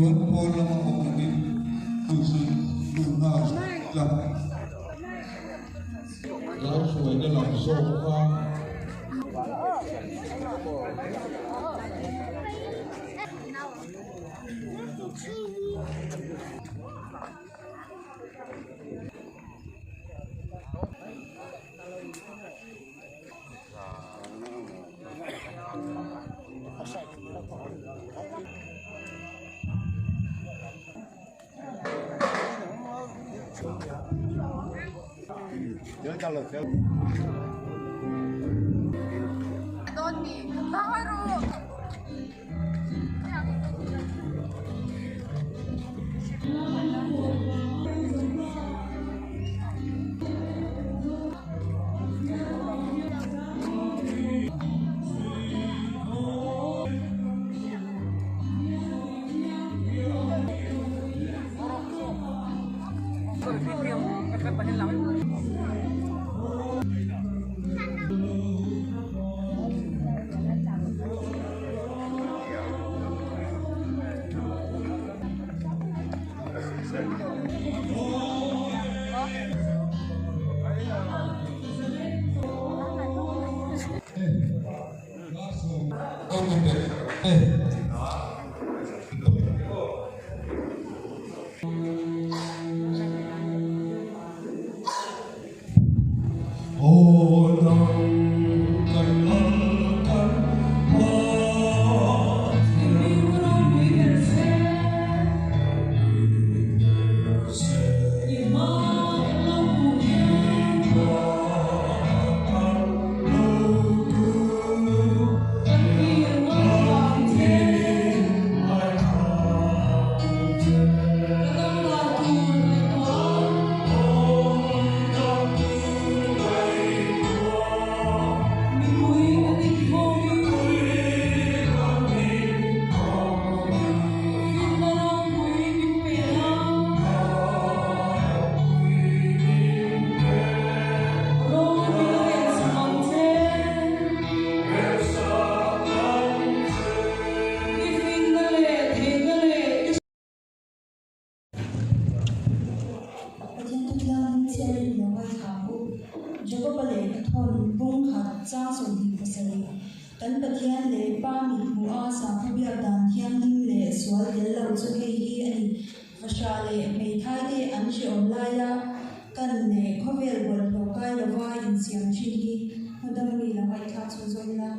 Tuan pawl lama awm lovin chu chu lut nghal ila. Ral hruaina lam zawk kha. Pathian thu thianghlim chhiarin i lo ngaithla ang u. Jakoba lehkha thawn bung khat chang 27. Kan Pathian leh Pa mit hmuh a sakhaw biak dan thianghlim leh sual tel lo chu hei hi a ni. Fahrah leh hmeithai te an hrehawm laia kan leh khawvel bawlhhlawh kai lova insiam thin hi hmudam mi lo ngaihthlak chhun zawk ila.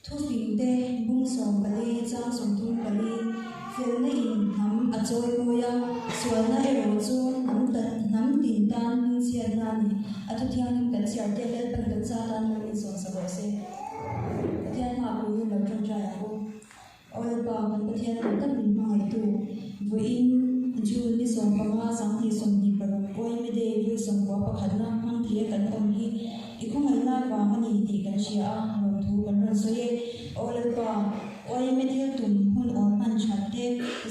Thufing te, bung 14, chang 34, Felna in hnam a chawi mawi a, sualna erawh chu hnam hnam tin tan hmingchhiatna a ni. A thu thianghlim kan chhiar te Lalpan kan sa tan lo insawnsa rawh se. Pathian hmaah puiin lo tawngtai ang u. Aw Lalpa, kan Pathian tam tak min hmangaihtu, vawiin June ni 15 2026 Oime Day vawi sawmkua pakhatna hmang theia kan awm hi i khawngaihna vang a ni tih kan hria a, lawmthu kan rawn sawi e. Aw Lalpa, Oime thil tum hun awl hman that te,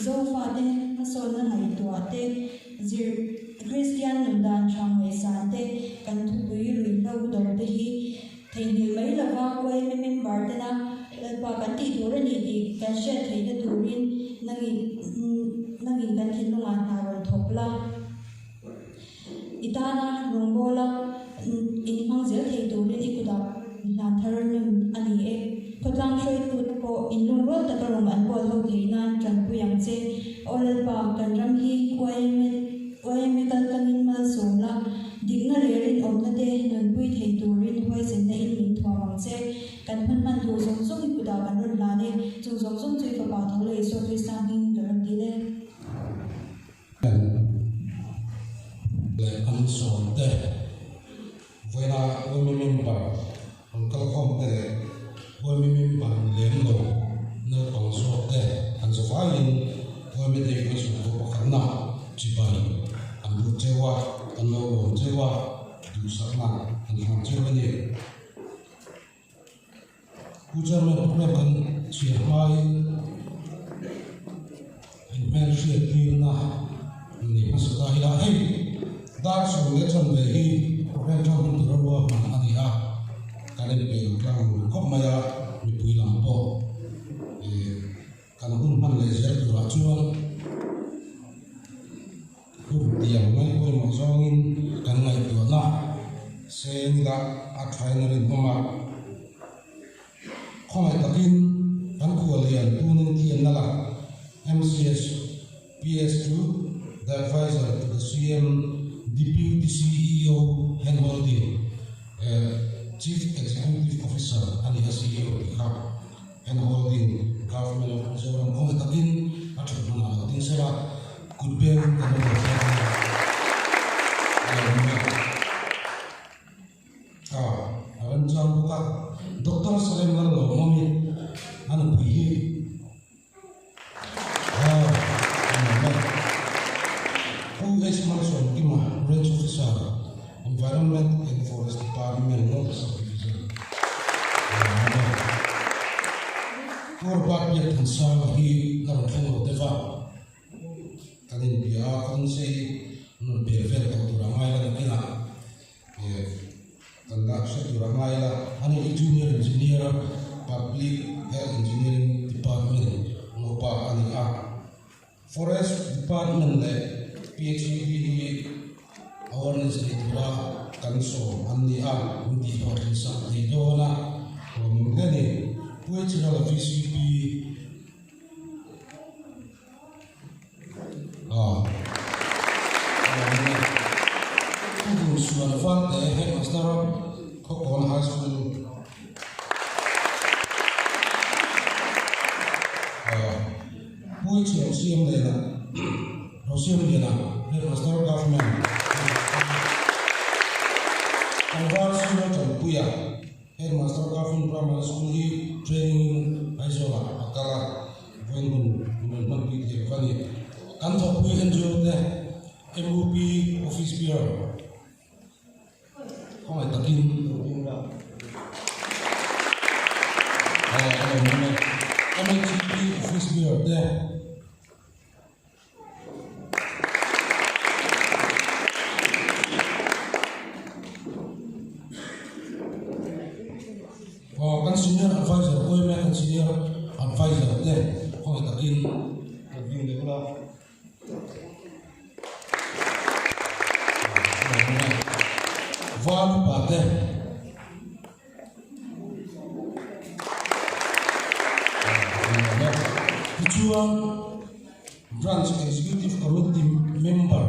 Zofate hmasawnna ngaihtuah te, zir Kristian nun dan tha ngaihsan te, kan thupui ruihhlo do te hi Theihnghilh mai lova YMA member tena Lalpa kan tih tur a ni tih kan hriat theihna turin nangin nangin kan thinlungah hna rawn thawk la. I tana rawngbawla inhmang zel thei turin i kutah hna thar nun a ni e. Khawtlang hruaitute pawh inlungrual taka rawng an bawl ho theih nan tanpui ang che. Aw Lalpa, kan ram hi YMA YMA kaltlangin malsawm la. Dikna leh rinawmna te nunpui thei turin huaisenna in min thuam ang che. Kan hman hman tur zawng zawng i kutah kan rawn hlan e. Chung zawng zawng chu i Fapa tho leh Isua Krista hming kan rawn dil e. Kan leh an sawm te, vawiina Women Member rawn kalkhawm te leh Women Member lem lo. Naupang zawk te an zavaiin Huaimi Day Voice Report pakhatna chibai an lut cheu a, an lo lawm cheu a, duhsakna an hlan cheu a ni. Pu Chairman program kan chhiar hmain inhmelhriat tirna nei hmasa ta ila hei dar sawm leh chanve hi program tan hun tura ruahman a ni a, kan inpeih tlang khawp mai a, mipui lam pawh ih kan hun hman leh zel turah chuan hun tiang mai pawimawh zawngin kan ngaihtuahna seng ila a thain a rinawm a. Khawngaih takin kan khuallian tunin thianna la MCS PS chu the adviser to the CM Deputy CEO handholding Chief Executive Officer a ni a CEO tih kha handholding Government of Mizoram khawngaih takin a that hmunah lo ding sela kut beng kan lo hriat a lo awm e. A a remchang bawk a, Doctor Salem Lalawmawmi a nupui hi a a nuam e. Pu H Malsawmkima, Range Officer, Environment and Forest Department, North Sub-Division, a nuam e. Pu Robert Biakthansanga hi la rawn thleng lo deuh a. Kan inbia a, kan sei rawn bel vel tawh tur a ngai la nakinah eh kan dah hre tur a ngai la. Ani hi Junior Engineer Public Health Engineering Department ngopa a ni a, Forest Department leh PHED hi awareness nei tura kan sawm an ni a, min tih hlawhtlin sak thei dawn a, lawmawm hle a ni. Pu Hral VCP. Sual Varte Headmaster Khawkawn High School Pu Chhiau Siam Liana Rosiam Liana Headmaster Government Tlangval Senior Tanpuia Headmaster Government Primary School hi training in Aizawlah a kal a, vawiin hun min rawn hmanpui thei lo va ni. Kan thawkpui NGO te MUP Office Bearer khawngaih takin MHP Office Bearer te. Aw kan senior advisor awm e kan senior advisor te khawngaih takin rawn ding leh ula. Val upa te. Tichuan Branch Executive Committee member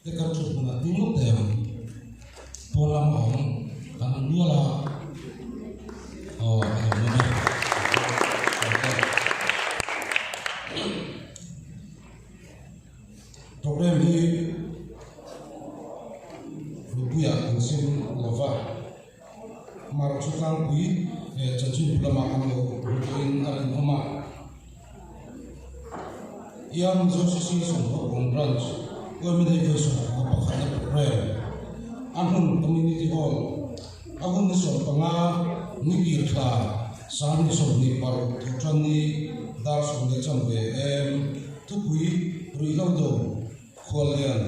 te kan thut hmunah ding ngawt thei ang. Pawn lama awm kan awm nual a, aw a lo awm e. Program hi mipuiah kan sem lova, Mara chu tlangpui leh chanchin bu lamah kan lo hmu tawhin a rinawm a. Young Mizo Association Hawkawng Branch Women Education a pakhatna program a hmun Community Hall a hun ni 15 ni kir thla sang ni 26 thawhtan ni dar 10 15 em. Thupui Ruihhlo Do Khuallian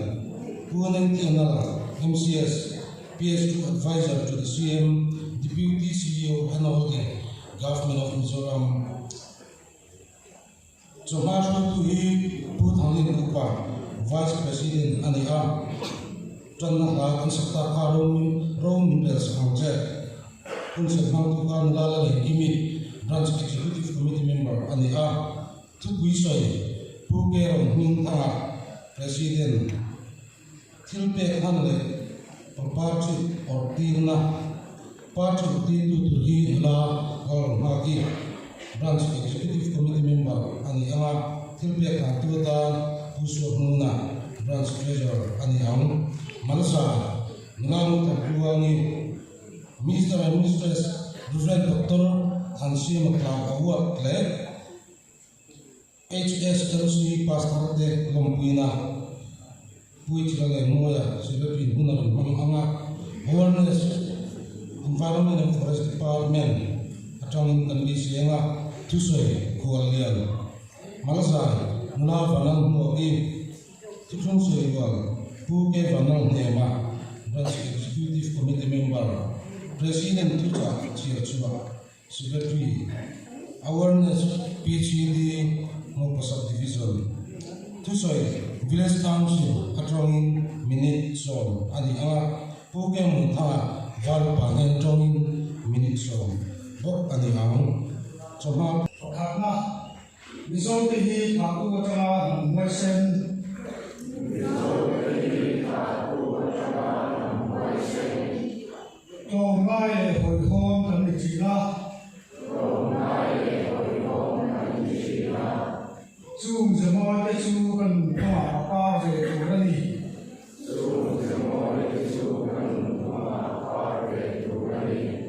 Pu Nengtianal, MCS, PS2 Adviser to the CM, Deputy CEO Handholding, Government of Mizoram. Chawhma hruaitu hi Pu Thanglin Upa, Vice President a ni a. Tanna hla kan sak tak kha ro min rel sak ang che. Hun serh hmangtu kha Nula Lalengkimi, Branch Executive Committee Member a ni a. Thupui sawi, Pu Keron hming thangah President thil pek hlan leh pangpar thit awrh tirna party tirtu tur hi nula Lalrawn Nghaki, Branch Executive Committee Member a ni ang a, thil pek hlantu atan Pu Suakhmuna, Branch Treasurer a ni ang. Malsa, nula Ngutharpuangi, Mister and Mistress Rev. Doctor. Thansiama Tlau Award leh HSLC Pastor te lawmpuina Puithila leh Mawia Secretary hun a rawn hmang ang a, Awareness, Environment and Forest Department atangin kan beisei ang a, thusawi khuallian Malzai nula Vanal Hmuaki, Thuthlung Sawirual Pu K Vanal Hnema, Branch Executive Committee Member, President Thuchah Chhiarchhuah Secretary, Awareness PCD Ngopa Sub-Division, Thusawi Village Council atangin minute sawm a ni ang a, Pu K Munthanga Valupa hnen atangin minute sawm bawk a ni ang. Chawhma. Pakhatna, Mizote hi thah u atanga hnam huaisen. Mizote hi thah u atanga hnam huaisen. Tlawmngai leh hawihhawm kan ni thin a. Tlawmngai leh hawihhawm kan ni thin a. Chung zemawi te chu kan nunphungah a par ve tur a ni. Chung zemawi te chu kan nunphungah a par ve tur a ni.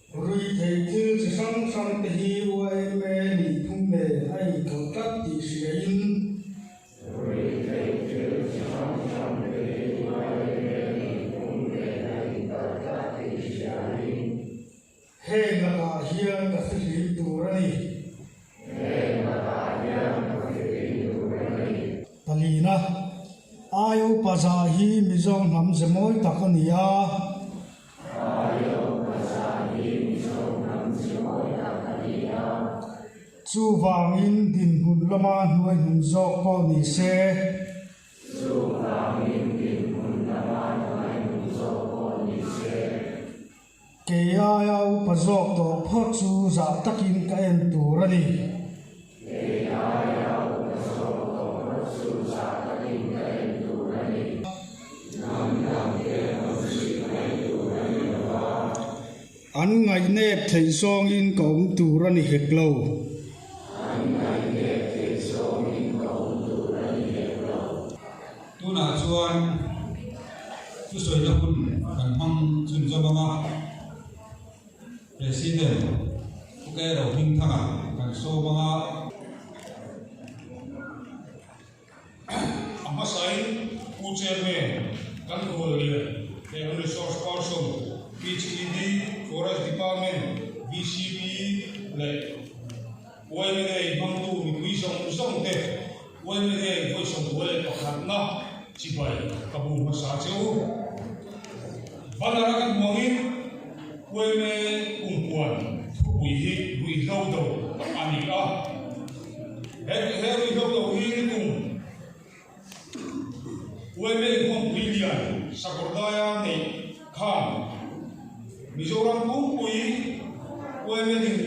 Ruihtheih thil chi hrang hrang te hi YMA nih phung nen a inkalh tlat tih hriain. Ruihtheih thil chi hrang hrang te hi YMA nih phung nen a inkalh tlat tih hriain. Heng lakah hian ka fihlim tur a ni. Heng lakah hian ka fihlim tur a ni. Palina, Aio Paza hi Mizo hnam ze mawi tak a ni a. Chuvangin dinhmun lama hnuaihnung zawk pawh ni se. Kei aia upa zawk tawh phawt chu zah takin ka en tur a ni. An ngaihnep theih zawngin ka awm tur a ni hek lo. Tunah chuan thusawina hun kan hmang chhunzawm ang a, President Pu Kei Rohmingthanga kan sawm ang a. A hmasain Pu Chairman kan hual lian leh an resource person PHED, Forest Department, VCP leh YMA hmangtu mipui zawng zawng te YMA vawi 21 na chibai ka bu hmasa che u. Banner a kan hmuangin YMA kumpuan thupui hi ruihhlo do a ni a. He he ruihhlo lo hi nikum YMA inkhawmpui lian Sakawrdaia neih khan Mizoram pumpui YMA din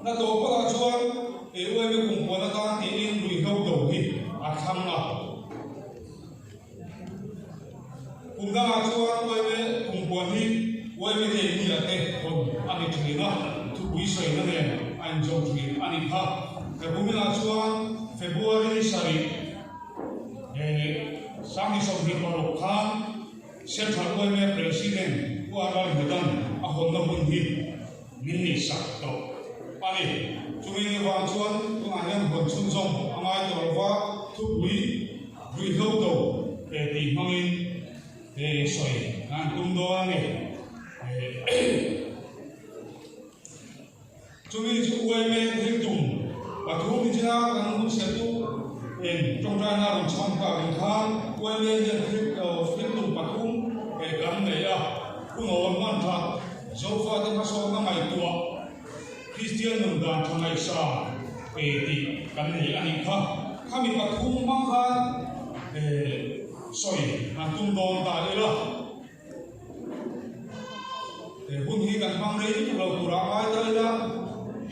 na tawh pawhah chuan he YMA kumpuan atan tiin ruihhlo do hi a thlang a. Kum dangah chuan YMA kumpuan hi YMA nei nia te hawn a ni thin a, thupui sawina nen a inzawm thin a ni kha. He kuminah chuan February ni sarih 2026 khan Central YMA President Pu Arwal Medan a hawnna hun hi min neihsak tawh a ni. Chumi ni vang chuan tunah hian hawn chhunzawm a ngai tawh lova thupui Ruihhlo do tih hmangin sawi an tum dawn a ni. Chumi chu YMA thil tum pathum ni china kan hun sertu in tawngtaina rawn chhang ta ang khan YMA hian thil tum pathum kan nei a, hunawn hman that, Zofate hmasawnna ngaihtuah, Kristian nun dan tha ngaihsa pe tih kan nei a nih kha. Khami pathum hmang khan sawi han tum dawn ta ila. He hun hi kan hmang rei lutuk lo turah a ngai ta ila,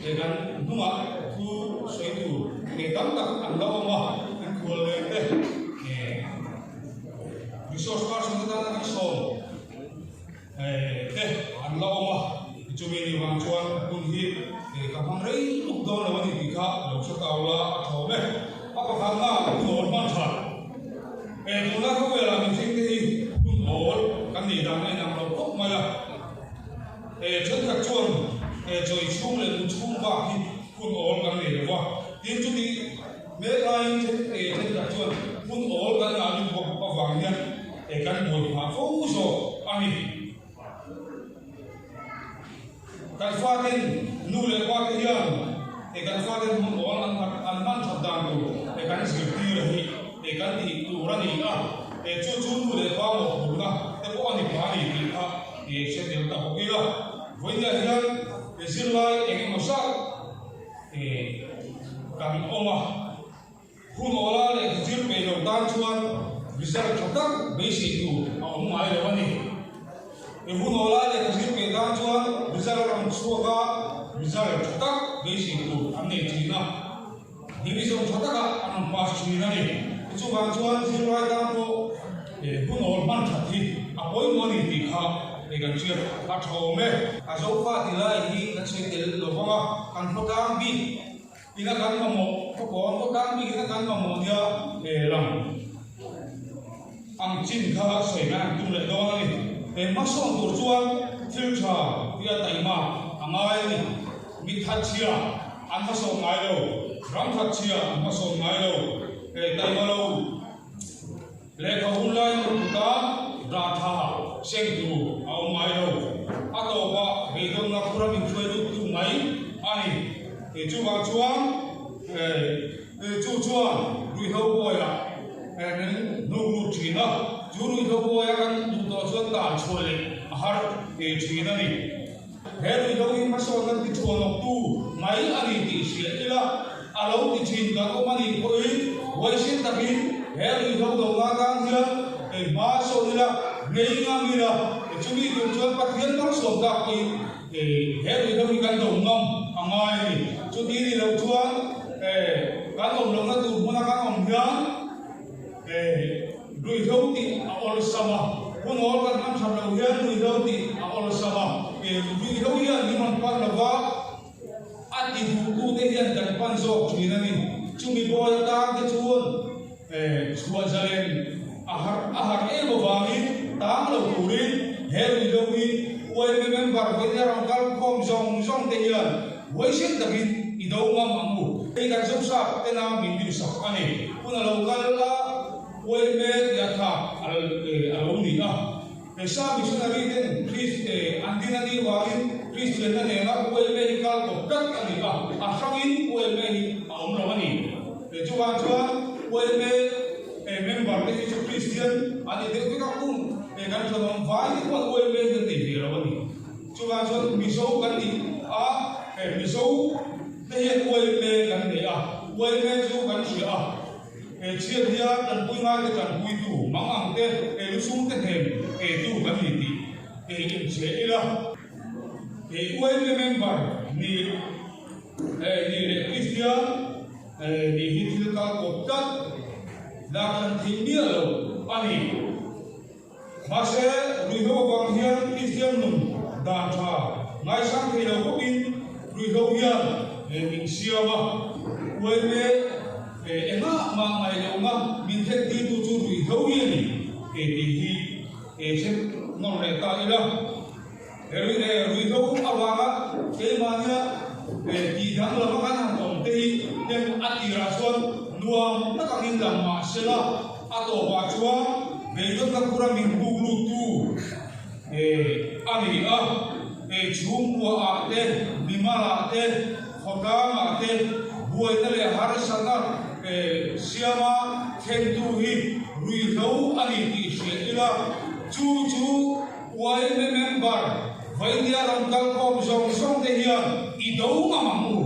he kan hnungah thu sawi tur nge tam tak an la awm a, kan khual leng te resource person te tana kan sawm. Te an la awm a, chumi ni vang chuan hun hi ka hmang rei lutuk dawn lo a ni tih kha lo hre tau la a tha awm e. A pakhatna hun awl hman that. He tunlai khawvelah mihring te hi hun awl kan neih dan a inang lo khawp mai a. Thenkhat chuan. Chawi chhung leh mu chhung bak hi hun awl kan nei lo va. Tin, chuti mek laiin thenkhat chuan hun awl kan ngah lut bawk avang hian kan buai phah fo zawk a ni. Kan faten nu leh pa te hian kan faten hmun awl an an hman that dan tur kan zirtir hi kan tih tur a ni a, chu chu nu leh pa mawhphurhna te pawh a ni pha a ni tih kha hre tel ta bawk ila. Vawiinah hian zirlai eng emaw zat kan awm a. Hun awla leh zir peih lo tan chuan result tha tak beisei tur a awm ngai lo a ni. I hun awla leh zir peih tan chuan result a rawn chhuak a, result tha tak beisei tur an nei thin a, division tha takah an rawn pass thin a ni. Chuvang chuan zirlai tan pawh hun awl hman that hi a pawimawh a ni tih kha kan hriat a tha awm e. A zofa ti lai hi kan sawi tel lo vang a, kan khawtlang bik Ina kan mamawh khawpawn khawtlang bik ina kan mamawh nia lang ang chin kha sawi mai an tum leh dawn a ni. He hmasawn tur chuan thil tha tia taima a ngai a ni. Mi thatchhia an hmasawn ngai lo, ram thatchhia an hmasawn ngai lo, taima lo. Lehkha hun lai tur kuta rah tha seng tur a awm ngai lo. A tawpah beidawnna khura min hruai lut tu mai a ni. Chuvang chuan chu chuan ruihhlo bawiah min hnuk lut thin a, chu ruihhlo bawia kan duh tawh chuan tan chhuah leh a har thin a ni. He ruihhlo hi hmasawnna ti thuanawktu mai a ni tih hria ila, a lo ti thin kan awm a nih pawhin huaisen takin he ruihhlo dohna atan hian hma sawn ila, ngei ngam ila, chumi tur chuan Pathian malsawm tak pawhin he ruihhlo hi kan do ngam a ngai a ni. Chuti ni loh chuan kan awm lohna tur hmuna kan awm hian, Ruihhlo tih a awlsam a, hun awl kan hman that loh hian ruihhlo tih a awlsam a, ruihhlo hian min rawn pan lo va, a ti duhtute hian kan pan zawk thin a ni. Chumi bawi atan te chuan chhuah zalen a harh a harh em avangin tang lo turin he ruihhlo hi YMA member vawiin a rawn kal khawm zawng zawng te hian huaisen takin i do ngam ang u. Hei kan Zosa tena min duhsak a ni. Hun a lo kal a, YMA tia thlak a lo ni a. Sa missionary ten an din a nih vangin Kristianna nena YMA hi kal tawp tlat a ni a, a hrangin YMA hi a awm lo a ni. Chuvang chuan YMA member te hi chu Kristian an ni deuh vek a, kum kan thenawm vai te pawh YMA hi an nei ve lo a ni. Chuvang chuan Mizo kan ni a, Mizo te hian YMA kan nei a, YMA chu kan hria a, he chhiat hian tanpui ngaite tanpuitu mang ang te, he lusung te hnem eitu kan ni tih ei inchhe ila. He YMA member ni ni leh Kristian nih hi thil kal kawp tlat lak hran theih miah lo a ni. Mahse, ruihhlo avang hian Kristian nun dan tha ngaisang thei lo khawpin ruihhlo hian min siam a. Uaime engah mah ngaih lohna min thlen tirtu chu ruihhlo hi a ni tih hi hre nawr leh ta ila. Ruihhlo avanga keimahnia tih danglam a kan han awm te hi heng a tirah chuan nuam tak angin lang mah sela, a tawpah chuan beidawnna khura min buk luttu a ni a. Chhungkuaah te, mimalah te, khawtlangah te buaina leh harsatna siama thlentu hi ruihhlo a ni tih hriat ila, chu chu YMA member Vaindia rawn kal khawm zawng zawng te hian i do ngam ang u.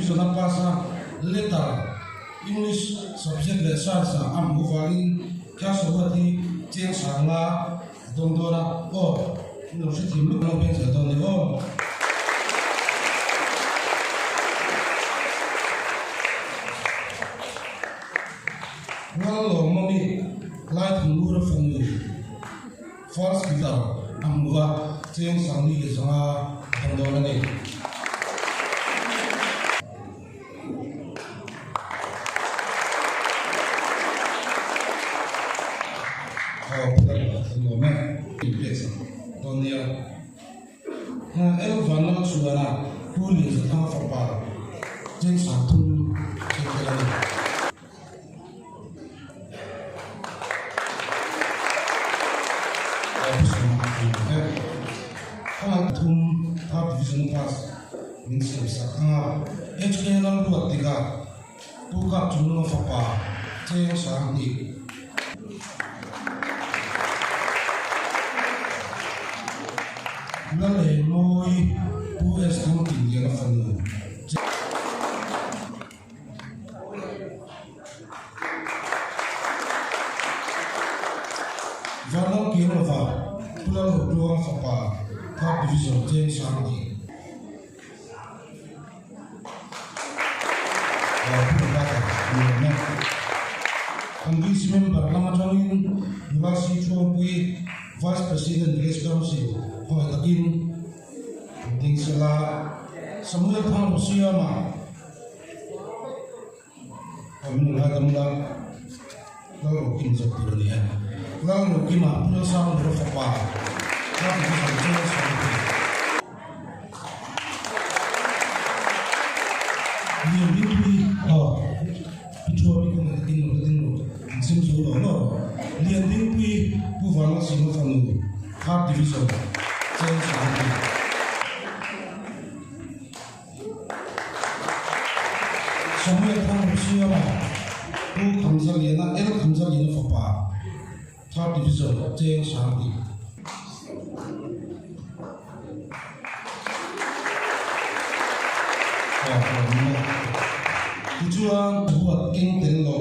Division a pass a, letter, English subject leh Science ah a hmuh vangin cash award hi cheng sang la a dawng dawn a, aw in lo hrethiam lutuk lo beng zel dawn ni aw. Lallawmawmi Laithunglura fanu First guitar a hmu a, cheng sangni leh zanga a dawng dawn a ni. Aw phal a nuam e, inpek sak dawn nia. El Vanlal chuana Pu Lianzathanga fapa cheng 30 cheng tel a ni. Thum Third Division pass min siam sak ang a, HK Lalruat tika Pu Kap Chungnunga fapa cheng 2000. Lalengmawi Pu S Thangtinliana fanu cheng. Vanlal Kianglova, Pu Lalhawtluanga fapa, Third Division cheng 2000. Pu Robert-a ni awm e. Kan VC member lam atangin Nula Si Thuangpui, Vice President Village Council, khawngaih takin ding sela Samuel Thanglo Siama, Min ngai dam la, Lalrokim zawk tur a ni e. Lalrokima Pu Lalsanglura fapa, Third Division General Secretary. Lian Dingpui, aw, Pi Thuami kawng ah ding rawh, ding rawh, an sem zo lo lo. Lian Dingpui, Pu Vanlalsinga fanu, Third Division General Secretary. Samuel Thangrusiama, Pu Khamzaliana, L Khamzaliana fapa, Third Division, cheng 2000. Tichuan, huat keng tel lo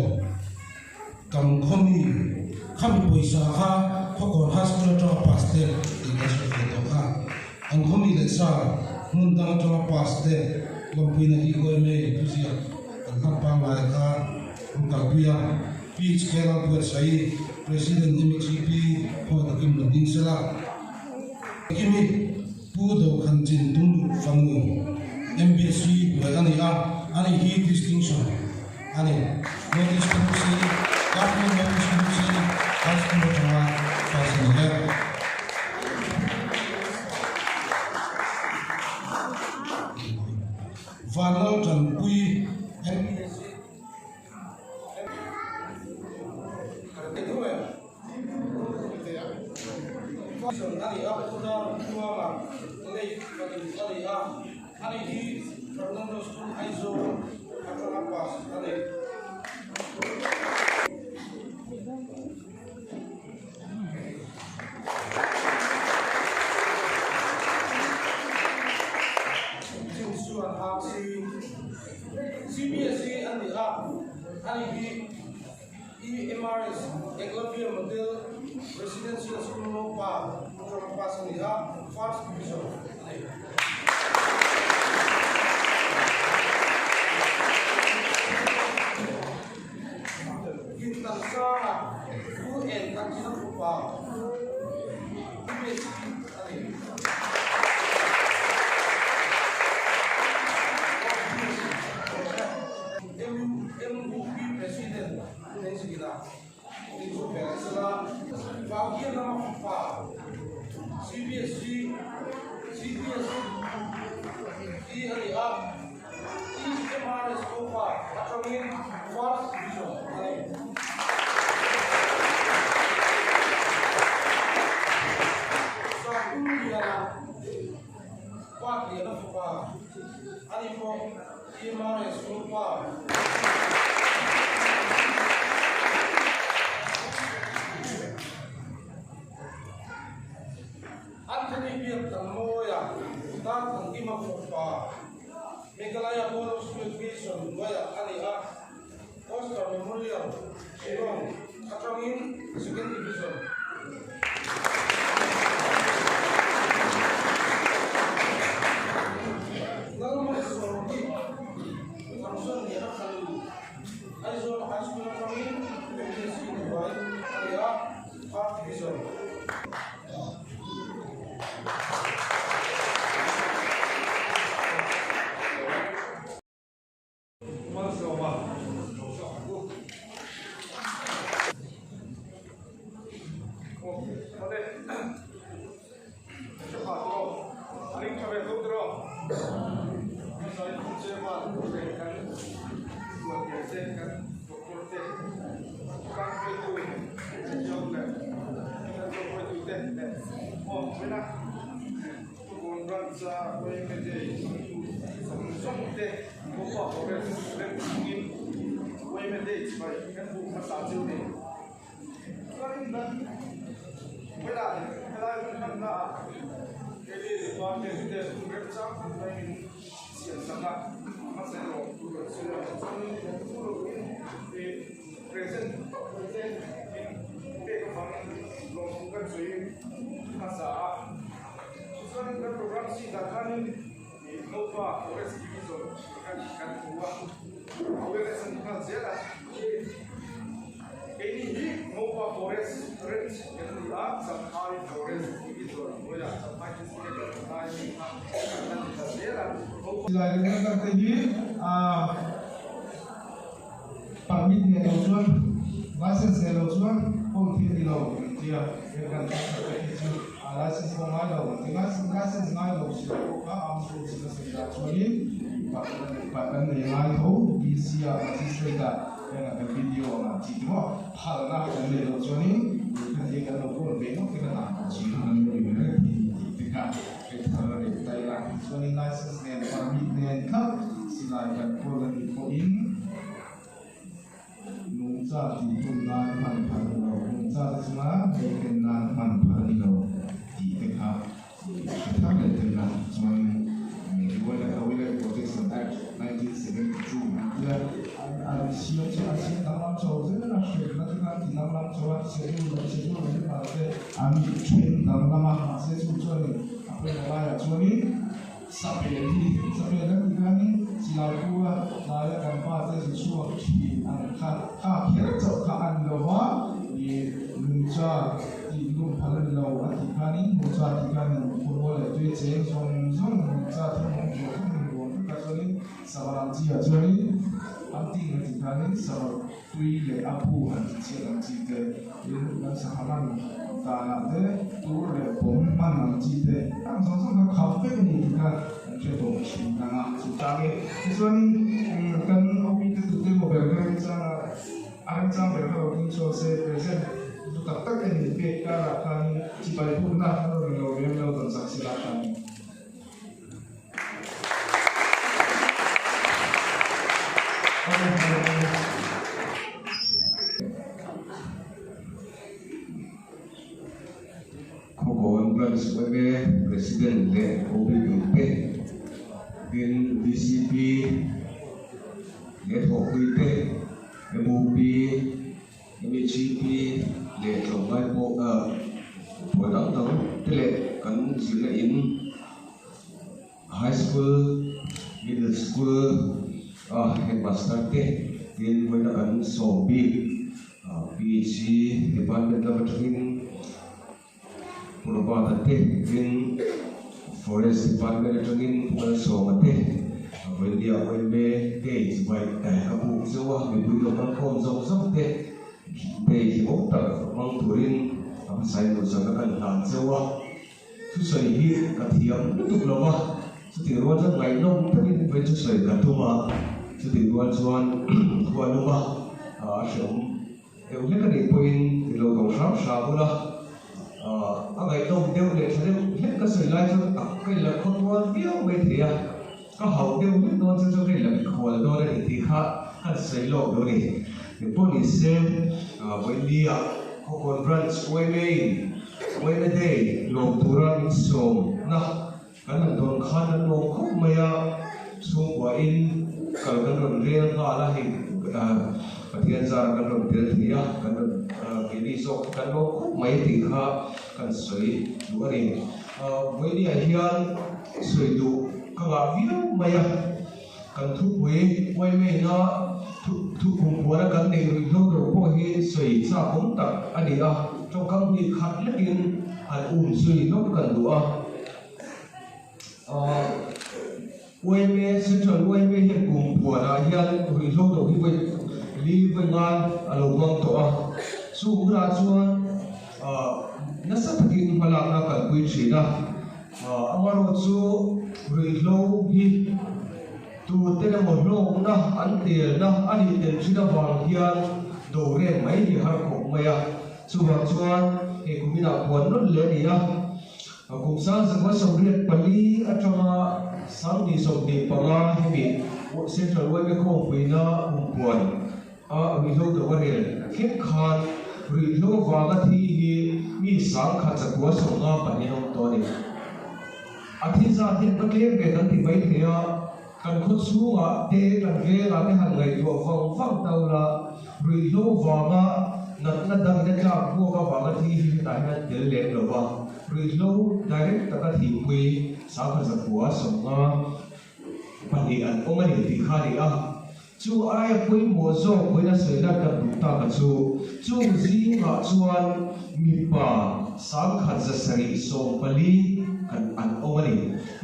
kan khawmi khami pawisa kha Khawkawn High School atanga pass te tih kan sawi ve tawh kha. An khawmi leh sa hmun dang atanga pass te lawmpuina hi OMA in thuziak kan hlan pangngai kha an kalpui a. PHK Lalbuatsaih, President MHEP pawh takin rawn ding sela. Kimi Pu Dokhan Chin Tum fanu MBSC hnuai a ni a, ani hi distinction a ni. Notice ka duh si, Government notice ka duh si, High School atanga pass a ni e. Vanlal Tanpui MBSC. CBSE a ni a, ani hi EMRS, Eklavya Model Residential School Ngopa atanga pass a ni a, First Division a ni. Gintansanga Pu En Thanchina Fapa, CBSE a ni. MUP President Pu Nenzikina inzawh ve a sela, Vauhian lama fapa CBSC CBSE a ni a, EMRS Opa atangin First Division a ni. Sangkum Liana Pat Liana fapa a ni pawh EMRS Opa. Anthony Biak Tangmawia, Darthangkima fapa. Meghalaya Board of School Education hnuaiah a ni a, Oscar Memorial, Shillong atangin Second Division. Lalmalsawmki Thangsawnliana fanu Aizawl High School atangin MPSC hnuai a ni a, Third Division. Malsawma lo chhuak ang u. Aw, awle. Ka hre pha tawh. A ring tha ve tho tawh. Hmasa in chairman leh kan tuantir te, kan doctor te, kan hruaitu John leh kan hruaitu te leh aw vawiina Tukawn branch a YMA Day hmangtu zawng zawng te Goa Forest rem chungin YMA Day chhai kan hmuh hmasa chu ni. Chuanin kan vawilah helai hun hmanna ah Delhi department te hun remchang tak maiin siam sak a, hmasa erawh tur an sawi a. Chuanin chu lovin present tak mai te min pek avangin lawmthu kan sawi hmasa a. Tichuanin kan program sheet ah khanin Naupa Forest Division kan kan hmu a, awareness an nghal zel a. Keini hi Naupa Forest Range kan ni a, Champhai Forest Division hnuaiah Champhai District a kan lai mi kha kan ni ta zel a. Silai leh ngang te hi permit nei lo chuan license nei lo chuan kawl thil ni lo an tia heng kan tan tak te hi chu license pawh ngai lo an ti license ngai lo silai pawh kha arms rules in a sawi dah chuanin kan nei ngai tho DC ah magistrate ah heng ah kan video ang ah tih te maw phalna kan neih loh chuanin khatia kan lo kawl ve ngawt te kha dan pawh chhin an lo ni ve reng thei tih te kha hei thar a neih ta ila chuanin license nen permit nen thlap silai kan kawl a nih pawhin nungcha tih hun nan hman phal a ni lo, nungcha te chunga hei ken nan hman phal a ni lo tih te kha hre thar leh thei la chuanin Wildlife Protection Act 1972 an tia an siam chu an siam danglam chho zel a, hremna te kha an ti danglam chho a, schedule leh schedule leh hman te an then danglam a, mahse chu chuanin a pawimawh laiah chuanin Sapel hi sapel kan tih khanin silai pu a tlaia kan pa te zu chhuak thin ang kha kha kher chauh kha a ni lo va, ih nungcha tih lum phal a ni lo a tih khanin nungcha tih khanin khawmual leh tui cheng zawng zawng nungcha thil awm zawng zawng in ruam vek a chuanin sava lam chi ah chuanin an ting a tih khanin sava tui leh a bu han ti chiat ang chi te tin kan sangha man danah te tur leh bawm hman ang chi te ang zawng zawng kha khap vek a ni tih kha kan hre tawh thin ang a chu tang e. Tichuanin kan awmi te tute emaw ber kha remchanga a remchang ber kha lo ding chhuak se present zu tak tak en pek karah khanin chibai bukna an rawn lo rem lo dawn chak sela khanin. Khawkawn Branch yma President leh OBB te, tin DCP leh thawhpui te, MOP, MHEP leh tlawmngai pawh pawl dang dang te leh kan zirna in High School, Middle School a Headmaster te tin vawiina kan sawm bik PHC Department lam atangin Purvata te tin Forest Department atangin Pu Kalsawma te vawiinnia yma te chibai ka buk zeuh a mipui lo kalkhawm zawk zawk te day hlimawm tak hmang turin a hmasain duhsakna kan hlan zeuh a. Thusawi hi ka thiam lutuk lo va, chutih rual chuan ngaihnawm takin vawi thusawi ka tum a, chutih rual chuan khua lum a, a hreawm deuh hlek a nih pawhin i lo ko hram hram bul a, a ngaihnawm deuh leh tha deuh hlek ka sawi lai chuan a ka inla khawtual viau mai thei a, ka hauh deuh hlek dawn chu chuan ka inla mikhual dawn a ni tih kha kan sawi lawk duh a ni. Engpawh ni se, Vawilia Khawkawn Branch yma in yma Day lawm tura min sawmna kan han dawn khan an lawm khawp mai a, chhungkua. chhungkuain kal kan rawn rel nghal a, hei Pathian zara kan rawn tel thei a, kan rawn keini zawk kan lawm khawp mai tih kha kan sawi duh a ni. Vawinia hian sawi duh ka ngah viau mai a, kan thupui uaimeina thu kumpuana kan neih ruih hlo deuh pawh hi sawi chak awm tak a ni a, tawngkam hnih khat lekin han um zui lawk kan duh a. Yma, Central yma hian kum puanah hian ruihhlo deuh hi vawi li vawi ngai a lo hmang tawh a, chu hunah chuan nasa takin hmalakna a kalpui thin a, amaherawhchu ruihhlo hi tute emaw hlawkna an telna a nih tel thin avang hian do reng mai hi har khawp mai a, chuvang chuan hei kuminah puan nawn leh a ni a. Kum 1984 atanga 2025 hemi Central yma khawmpuina kumpuan a ruihhlo deuh a rel thleng khan ruihhlo vanga thi hi mi 1952 an awm tawh a ni. A thi zat hian va tlem ve kan ti mai thei a, kan khaw chhungah te kan vengah te han ngaihtuah vang vang ta ula ruihhlo vanga natna dangin a tlak buak avanga thi hi hetah hian an tel lem lo va. Ruihhlo direct taka thingpui 1952 an awm a ni tih kha a ni a. Chu aia pawimawh zawk vawiin a sawi lan kan duh tak a chu, chung zingah chuan mipa 1714 kan an awm a ni.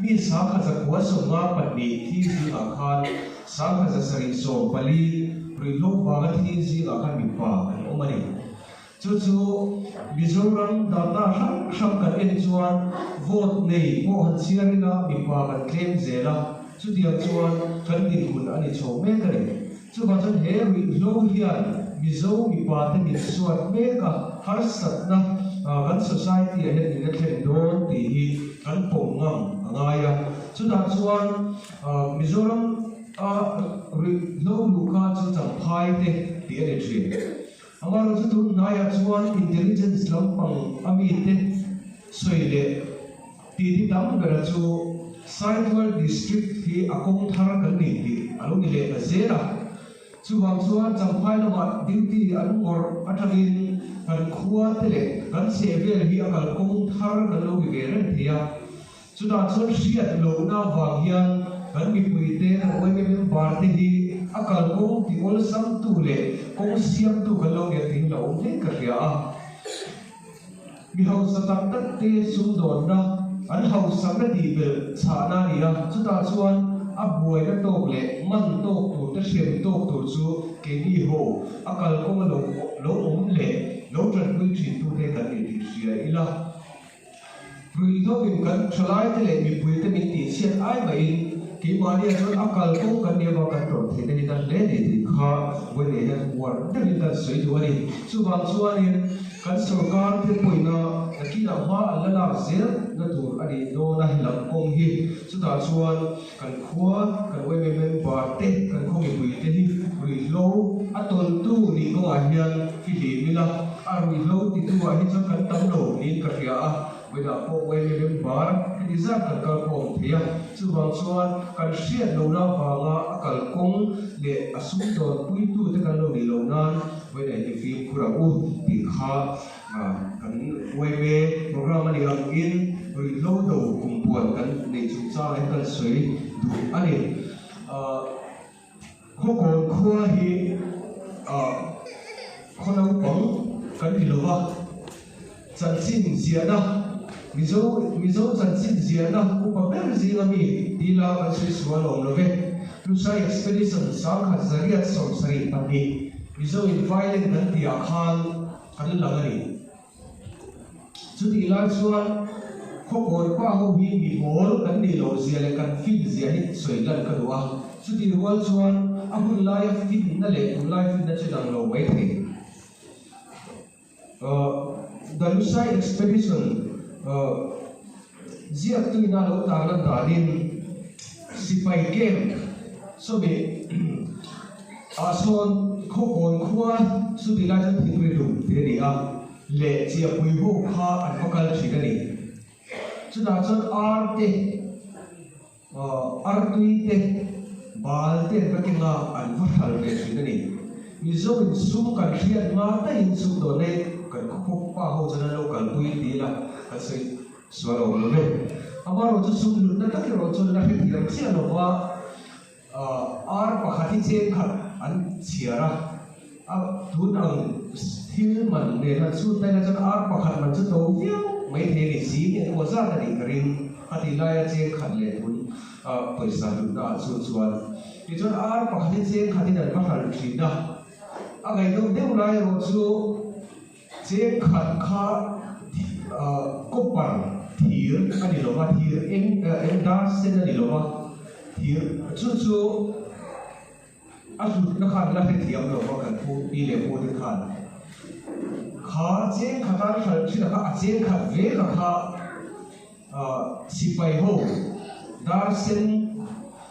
Mi 1952 thi zingah khan 1714 ruihhlo vanga thi zingah khan mipa an awm a ni. Chu chu Mizoram data hrang hrang kan en chuan vote nei pawh han chhiar ila mipa kan tlem zel a, chutiang chuan kan dinhmun a ni chho mek a ni. Chuvang chuan he ruihhlo hian Mizo mipa te min suat mek a, harsatna kan society ah hian min la thlen dawn tih hi kan pawm ngam a ngai a. Chutah chuan Mizoram a ruihhlo luhka chu champhai te tih a ni thin. Amaherawhchu tun hnaiah chuan intelligence lampang a mite sawi leh titi tam bera chu Saitual District hi a kawng thar kan nei tih a lo ni leh ta zel a. Chuvang chuan Champhai lamah duty an ngawrh atangin kan khua te leh kan chhehvel hi a kalkawng thar kan lo ni ve reng thei a. Chutah chuan hriat lohna avang hian kan mipuite, kan yma member te hi a kalkawng ti awlsamtu leh kawng siamtu kan lo nia tih hi lo awm hle ka hria a. Mi hausa tak tak te sumdawnna an hausakna tih belh chhahna a ni a, chutah chuan a buaina tawk leh man tawk tur te hrem tawk tur chu keini ho a kalkawnga lo lo awm leh lo tanpui thintute kan ni tih hria ila. Ruihhloin kan thalaite leh mipuite min tihchhiat ai maiin keimahniah chuan a kalkawng kan nih avang kan tawrh theihna hi tan hle ni tih kha vawiin hian uar deuhin kan sawi duh a ni. Chuvang chuanin kan sorkar te pawina nakinah hma an la lak zel na tur a nih dawn a helam kawng hi. Chutah chuan kan khua, kan yma member te, kan khaw mipuite hi ruihhlo a tawltu nih kawngah hian fihlim ila, a ruihhlo titu ah hi chuan kan tam lo niin ka hria a, vawiinah pawh yma member heti zat kan kal khawm thei a, chuvang chuan kan hriat lohna avanga a kalkawng leh a sumdawn puitute kan lo nih loh nan vawiinah hi fimkhur ang u tih kha Kan yma program a nih angin ruihhlo do kumpuan kan neih chungchangah hian kan sawi duh a ni. Khawkawn khua hi khaw naupang kan ni lova, chanchin ziahna, Mizo Mizo chanchin ziahna upa ber zinga mi tila kan sawi sual a awm lo ve. Lusai Expedition 1972 Mizo in violent kan tihah khan Kan lang a ni. Chutih lai chuan khawkawn pa ho hi mi mawl kan nih loh zia leh kan fin zia hi sawi lan ka duh a. Chutih rual chuan a hun laia finna leh tunlai finna chu dang lo mai thei. The Lusai Expedition ziaktuina a lo tarlan danin sipai camp sawmi ah sawn khawkawn khua chuti lai chuan thingri lum tih a ni a, leh chiahpui ho kha an va kal thin a ni. Chutah chuan ar te, artui te, Bal te an va keng a, an va hral ve thin a ni. Mizo in sum kan hriat hma daihin sum dawn e, kan khawkhawk pa ho chuan an lo kalpui ti ila kan sawi sual a awm lo ve. Amaherawh chu sum hlutna tak erawh chuan la hrethiam chiah lo va, ar pakhat hi cheng khat an chhiar a, a tun ang thil man nen han chhut daih la chuan ar pakhat man chu to viau mai thei a ni, zing engemaw zat a nih ka ring a tih laia cheng khat leh tun pawisa hlutna ah chu chuan tichuan ar pakhat hi cheng khatin an va hral thin a, a ngaihnawm deuh lai erawh chu cheng khat kha copper thir a ni lova, thir eng eng dar sen a ni lova, thir chu chu a hlutna khan la hrethiam lova kan pu pi leh pu te khan kha cheng khata an hral thin a kha a cheng khat vek a kha. Sipai ho dar sen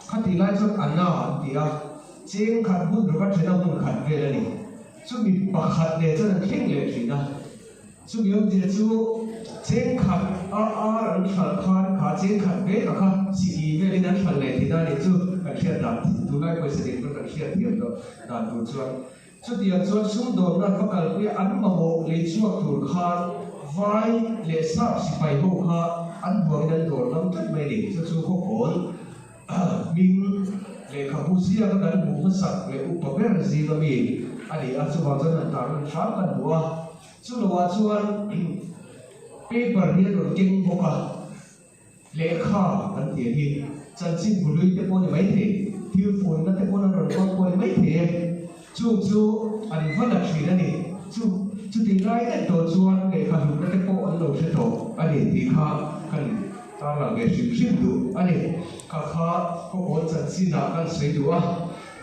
kha tih lai chuan a na an ti a, cheng khat hmun rawk a then a hmun khat vel a ni. Chumi pakhat leh chuan an thleng leh thin a, chumi awmzia chu cheng khat a ar an hralh khan kha cheng khat vek a kha siki velin an hralh leh thin a ni chu kan hriat dan tunlai pawisa dik pawh kan hriat thiam loh dan tur chuan Chutiang chuan sumdawnna va kalpui an mamawh lei chhuak tur khan vai leh sap sipai ho kha an buangin an dawr ngam tlat mai a ni. Chu chu khawkawn hming lehkhabu ziaka kan hmuh hmasak leh upa ber zinga mi a ni a, chuvang chuan han tarlan hram kan hmu a. Chu loah chuan paper hi a rawn keng bawk a. Lehkha kan tih hi chanchin bului te pawh a ni maithei, thil funna te pawh an rawn hmang pawh a ni maithei e. Chung chu an va la thin a ni. Chu chutih lai daih tawh chuan lehkha hlutna te pawh an lo hre tawh a ni tih kha kan tarlang ve hrim hrim duh a ni. Kha kha khawkawn chanchinah kan sawi duh a,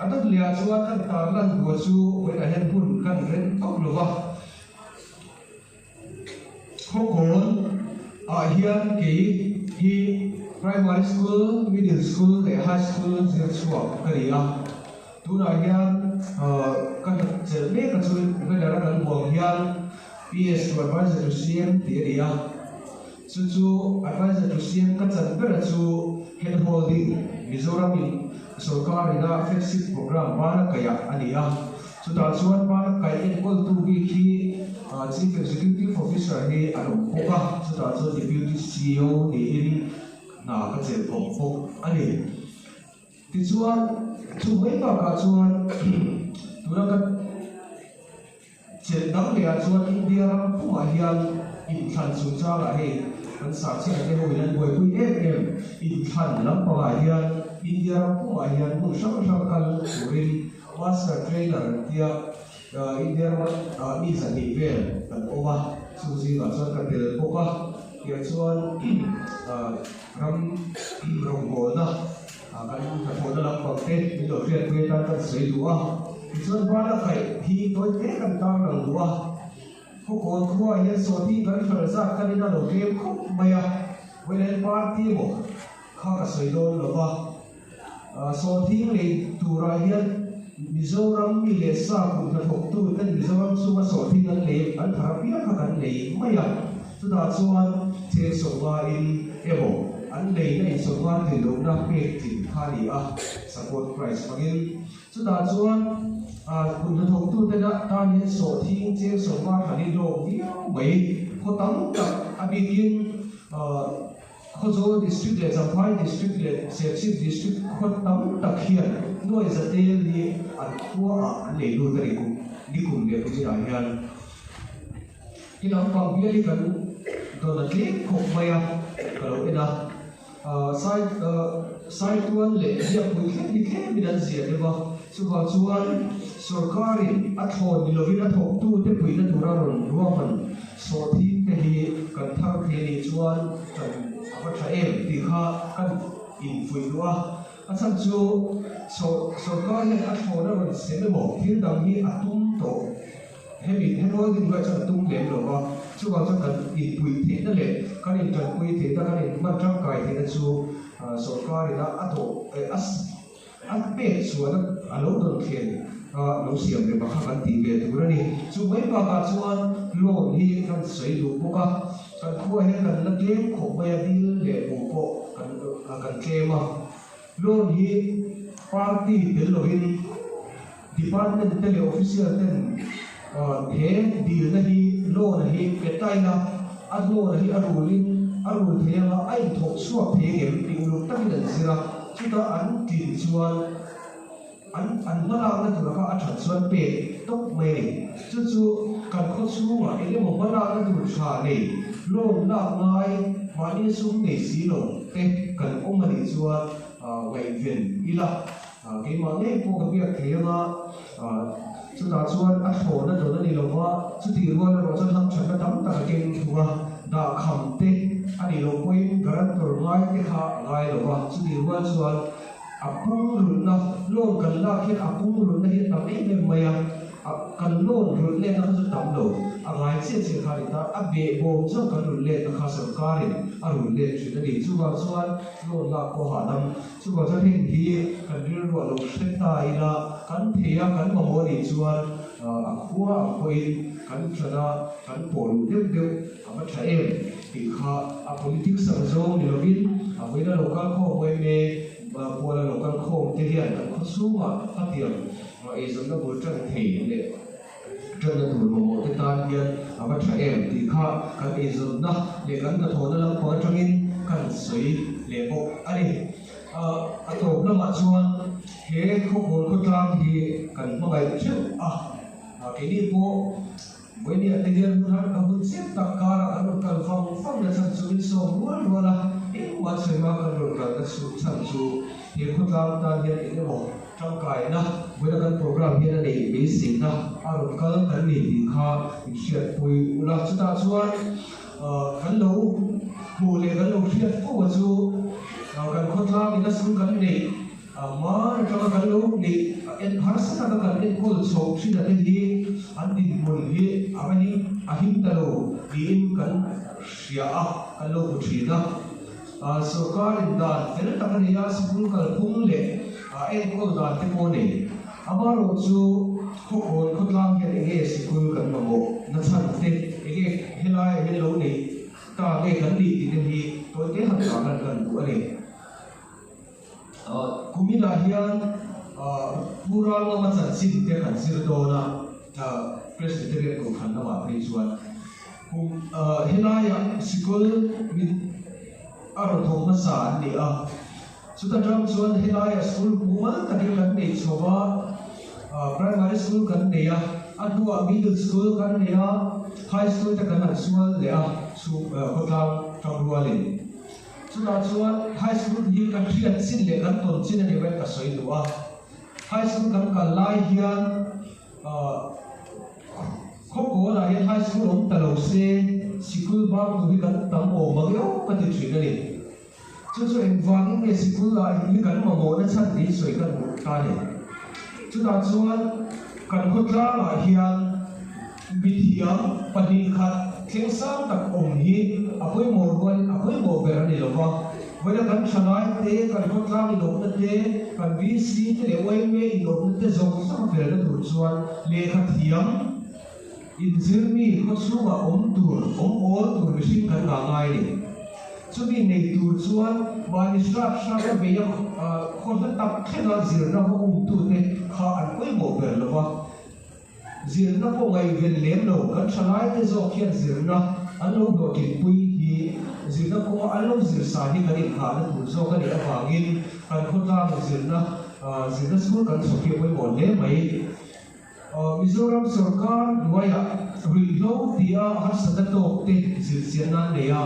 a dawt lehah chuan kan tarlan duh chu vawiinah hian hun kan rem tawp lo va. Khawkawn ah hian kei hi Primary School, Middle School leh High School zir chhuak ka ni a. Tunah hian ka hna chelh mek a chu banner a kan buang hian PS to Advisor to CM tih a ni a. Chu chu Advisor to CM ka chan ber a chu Hand Holding Mizoram in sorkar ina flagship program bana kaih ah a ni a. Chutah chuan Bana kaih enkawltu bik hi Chief Executive Officer hi an awm bawk a, chutah chuan Deputy CEO niin hna ka chelh khawp bawk a ni. Tichuan, chu mai bakah chuan tuna ka chelh dang lehah chuan India ram pumah hian inthlan chungchangah hei kan sahchhiat te hoin an buaipui em em inthlan lampangah hian India ram pumah hian hmun hrang hrang kal turin Master Trainer an tia India rama mi 200 vel kan awm a, chu zingah chuan ka tel bawk a, tiah chuan ram rawngbawlna kan hnathawhna lampang te min lo hriatpui atan kan sawi duh a, tichuan bana kaih hi tawi te kan tarlang duh a, khawkawn khuaah hian sawti kan hral zat kan ina lo tlem khawp mai a, vawiin party emaw kha ka sawi dawn lo va. Sawhthing lei turah hian Mizoram mi leh sa kut hnathawktu ten Mizoram chhunga sawhthing an lei an thar apiang kha kan lei mai a, chutah chuan cheng sawmngain emaw an leina in sawmnga tlin lohna pek tlin kha a ni a, support price hmangin. Chutah chuan kut hnathawktu tena tan hian sawhthing cheng sawmnga thlan hi hlawk viau mai, khaw tam tak a bikin Khawzawl District leh Champhai District leh Serchhip District khaw tam tak hian nuai za tel hi an khuaah an lei lut a ni kum nikum leh kuminah hian i lampang bial hi kan dawn a tlem khawp mai a ka lo en a sai saitual leh biakpui thleng hi tlemin an zia deuh a chuvang chuan sorkarin a thlawn ni lovin a thawktute puihna tura rawn ruahman Sawhthing te hi kan thar thei anih chuan kan a va tha em tih kha kan infuih duh a, a chhan chu sawrkar hian a thlawn a rawn sem emaw thil dang hi a tum tawh hemi helawi din buaiah chuan a tum lem lo va, chuvang chuan kan inpuih theihna leh kan intanpui theihna kan inhman tangkai theihna chu sawrkarin a dawh a A pek chuan a lo dawn thlen a lo siam ve bak kha kan tih ve tur a ni. Chu mai bakah chuan loan hi kan sawi duh bawk a, kan khua hian kan la tlem khawp mai a, dil leh buh pawh kan tlem a. Loan hi. Party tel lovin Department te leh Official ten he dilna hi loan hi pe ta ila, a loan hi a rulin a rul thei anga a inthawk chhuak thei ngem tih uluk takin an zir a, chutah an tlin chuan An an hmalakna tur kha a that chuan pek tawp mai a ni. Chu chu kan khaw chhungah eng emaw hmalakna tur tha nei, loan lak ngai, mahni sum nei si lo te kan awm a nih chuan ngaihven ila, keimah ngei pawh ka biak thei anga, chutah chuan a thlawhna dawn a ni lo va, chutih rual erawh chuan hamthatna tam tak a keng thung a, dahkham te a nih loh pawhin guarantor ngai te kha a ngai lo va, chutih rual chuan A pung rulhna, loan kan lak hian a pung rulhna hi a tam em em mai a, a kan loan rulh letna kha chu tam lo, a ngai chiah chiah kha a ni ta, a behbawm zawk kan rulh letna kha sorkarin a rulh let thin a ni. Chuvang chuan loan lak pawh hahdam, chuvang chuan heng hi kan rilruah lo hre ta ila, kan thei a, kan mamawh a nih chuan a khua ang pawhin kan ṭan a, kan pawh luh deuh deuh a va ṭha em tih kha a politics ang zawng ni lovin a vawiin a lo kal khawm em e, Puala lo kal khawm te hian kan khaw chhungah hetiang eizawnna bul ṭan thei leh ṭanna tur mamawh te tan hian a va ṭha em tih kha kan eizawnna leh kan hnathawhna lampang aṭangin kan sawi leh bawk a ni. A tawp lamah chuan he khawkawl khawtlang hi kan hmangaih ṭheuh a, keini pawh Vawinia te hian hun har ka hun chiah tak karah kan rawn kal vang vang na chhan chu min sawm rual rual a, engmah chhema kan rawn kal na chhun chhan chu he khawtlang tan hian eng emaw tangkaina vawiina kan program hian a neih beiseina a rawn kal kan ni tih kha min hriatpui ula. Chutah chuan kan lo hmuh leh kan lo hriat fo a chu kan khawtlang ina school kan neih Hmar atanga kan lo neih en harsa taka kan enkawl chhoh thin a te hi an dinhmun hi a va him a him ta lo tiin kan hria a, kan lo hmu thin a. Sorkarin dan fel tak a nei a, sikul kalphung leh enkawl dan te pawh a nei. Amaherawhchu khawkawn khawtlang hian enge sikul kan mamawh na chhan te, enge helaiah hian lo neih ta nge kan nih tih te hi tawite han tarlan kan duh a ni. Kuminah hian Pu Ralngama chanchin te kan zir dawn a, Presbyterian Kohhran lamah phei chuan kum helaiah sikul min a rawn thawk hmasa an ni a, chuta tang chuan helaiah school mumal takin kan nei chho a, primary school kan nei a, a hnuah middle school kan nei a, high school te kan han sual leh a, khawtlang tangrualin. Chutah chuan high school hi kan hriat chin leh kan tawn chin a ni vek ka sawi duh a. High school kan kal lai hian khawkawnah hian high school awm ta lo se sikul bang tur hi kan tam awm ang eo ka ti thin a ni. Chu chu engvangin nge sikul ah hi kan mamawhna chhan tiin sawi ka duh ta a ni. Chutah chuan kan khawtlangah hian Mithiam pahnih khat thleng sang tak awm hi a pawimawh rualin a pawimawh ber a ni lo va. Vawiina kan thalai te, kan khawtlang inawpna te, kan VC te leh yma inawpna te zawng zawng felna tur chuan lehkha thiam inzirmi khawchhungah awm tur, awm awl tur mihring kan ngah ngai a ni. Chumi nei tur chuan mahni hrat hrat a beia khaw hla tak thlenga zirna va umtute kha an pawimawh ber lo va. Zirna pawh ngaihven lem lo, kan thalaite zawk hian zirna an lo hlawhtlinpui hi zirna kawnga an lo zir sa hi kan inghahna tur zawk a nih avangin kan khawtlang zirna zirna chhur kan chhawp hi a pawimawh hle mai. Mizoram sorkar hnuaiah ruihhlo tia harsatna tawkte zirchianna an nei a,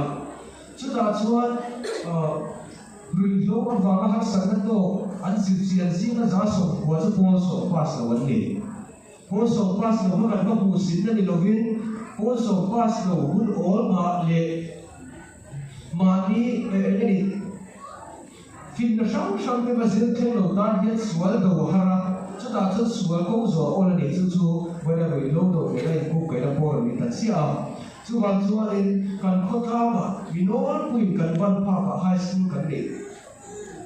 chutah chuan Ruihhlo avanga harsatna tawk an zirchian zinga 90% chu pawl sawm pass lo an ni. Pawl sawm pass lo kha kan va hmuhsitna ni lovin pawl sawm pass lo hun awl mah leh mahni eng nge ni finna hrang hrang te va zir thleng lo tan hian sual do a har a, chutah chuan sual kawng zawh a awl a ni. Chu chu vawiina ruihhlo do nena inkungkaihna pawh a rawn ni ta chiah a. Chuvang chuanin kan khawtlangah mi nawlpuiin kan ban phakah high school kan neih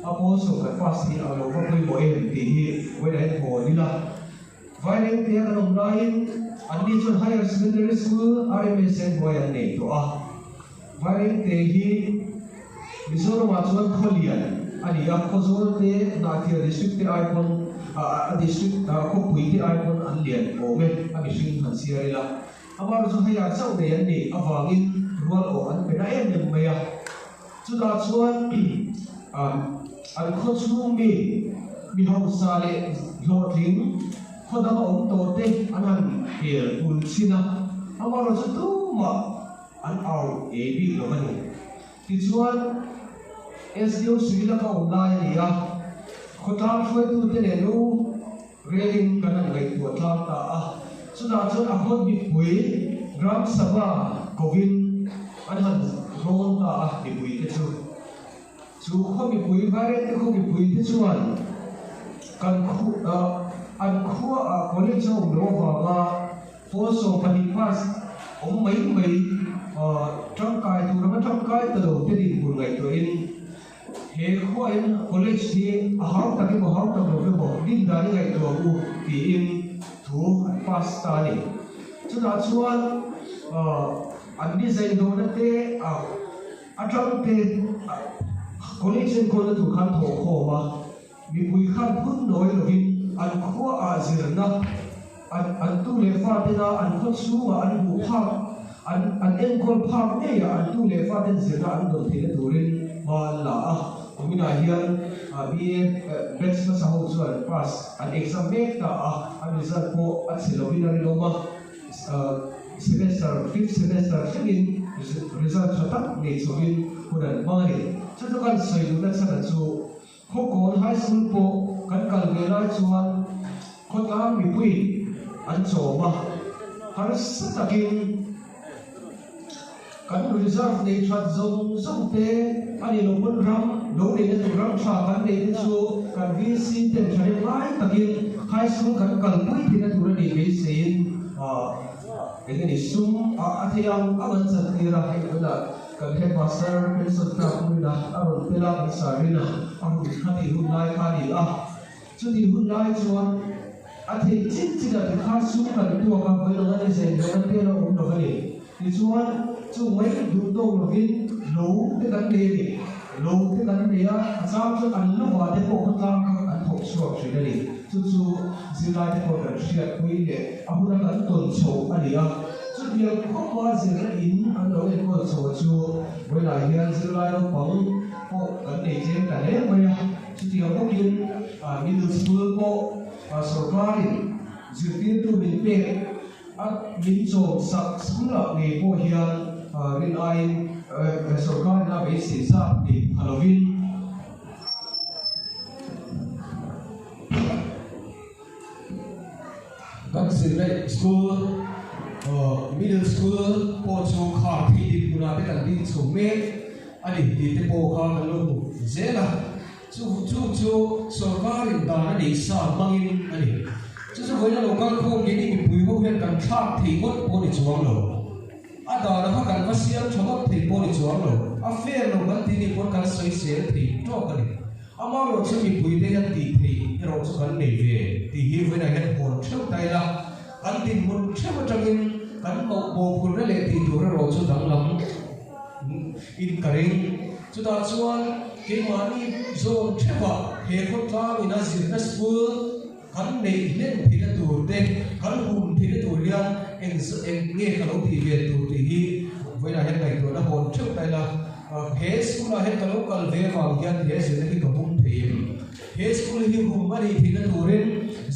a pawl sawm kan pass hi a lo va pawimawh em tih hi vawiin ah hian hawn ila. Vailengte a kan awm laiin anni chuan Higher Secondary School RMSA hnuai an nei tawh a. Vailengte hi Mizoramah chuan khawlian a ni a, Khawzawl te, Hnahthial District te ai pawn, a district khawpui te ai pawn an lian awm e, a mihring han chhiar ila. Amaherawhchu chu hei ah chauh nei an nih avangin rual awh an pe na em em mai a. Chutah chuan an khaw chhung mi, mi hausa leh hlawhtling khaw danga awm tawh te an han hel pul chin a, amaherawhchu chu tumah an au ei bik lo a ni. Tichuan, SDO Suila ka awm lai a ni a, khawtlang hruaitute leh nu relin kan han ngaihtuah tlang ta a. Chutah chuan a khaw mipui Gram Sabha kovin an han rawn ta a mipuite chu. Chu khaw mipui Vairengte khaw mipuite chuan kan khu an khuaah college a awm loh avanga Pawl 12 pass awm mai mai tangkai tur anga tangkai ta lo te dinhmun ngaihtuahin he khuain college hi a hau tak emaw hau tak lo emaw din dan i ngaihtuah ang u tiin thu an pass ta a ni. Chutah chuan an design dawhna te atang te college enkawlna tur khan thawhkhawm a. Mipui khan phun nawi lovin an khuaah zirna, an an tu leh fatena an khaw chhungah an hmuh phak, an an enkawl phak ngeiah an tu leh faten zirna an dawn theihna turin hma an la a. Kuminah hian BA batch hmasa ho chuan pass an exam mek ta a, an result pawh a chhe lovin a rinawm a, semester, fifth semester thlengin result tha tak nei chhovin hun an hmang a ni. Chu chu kan sawi duhna chhan chu Khawkawn High School pawh kan kal ve lai chuan khawtlang mipui an chawm a, harsa takin kan reserve nei that zawng zawng te a ni lo pawn ram lo neihna tur ram tha kan neih te chu kan VC ten thahnem ngai takin High School kan kalpui theihna tur a nih beiseiin eng nge ni sum a thei ang ang an chantir a, hei tunah Kan headmaster pension tlak hmuin a a rawn tel a, kan sarin a, a hun kha tih hun lai kha a ni a. Chutih hun lai chuan a theih chin chin a tikhan sum kan tuak a, vawi lawng a ni zain lohna te a lo awm lo a ni. Tichuan chu mai duh tawk lovin lo te kan nei a ni. Lo te kan nei a, a chang chuan an lovah te pawh khawtlang kha an thawk chhuak thin a ni. Chu chu zirlai te pawh kan hriatpui leh a huna kan tawn chhoh a ni a. Chutiang khawpa zirna in an lo enkawl chho chu vawilah hian zirlai naupang pawh kan nei tlem ta hle mai a. Chutiang bawkin middle school pawh sorkarin zirtirtu min pek a min chawm sak school ah ngei pawh hian rin aiin sorkarin a beisei zat nei pha lovin, Kan zirna school middle school pawh chu khar thei din hmunah te kan ding chho mek a ni tih te pawh kha kan lo hmu zel a, chu chu chu sorkarin dan a nei sa hmangin a ni. Chu chu vawiin a lo kal khawm keini mipui ho hian kan thlak thei ngawt pawh ni chuang lo. A dana kha kan va siam tha ngawt thei pawh ni chuang lo, a fair lo kan tih nih pawn kan sawi sel thei tawk a ni. Amaherawh chu mipuite hian tih theih erawh chu kan nei ve tih hi vawiinah hian hawn theuh ta ila, kan dinhmun theuh atangin kan mauh bawhphurna leh tih tur erawh chu danglam in ka ring. Chutah chuan keimahni zawn theuhah he khawtlang ina zirna school, Kan neih hlen theihna tur te, kan hum theihna tur hian eng eng nge ka lo tih ve tur tih hi vawiinah hian ngaihtuahna hawn theuh ta ila. He school ah hian ka lo kal ve avang hian he zirna hi ka hum thei em? He school hi hum a nih theihna turin,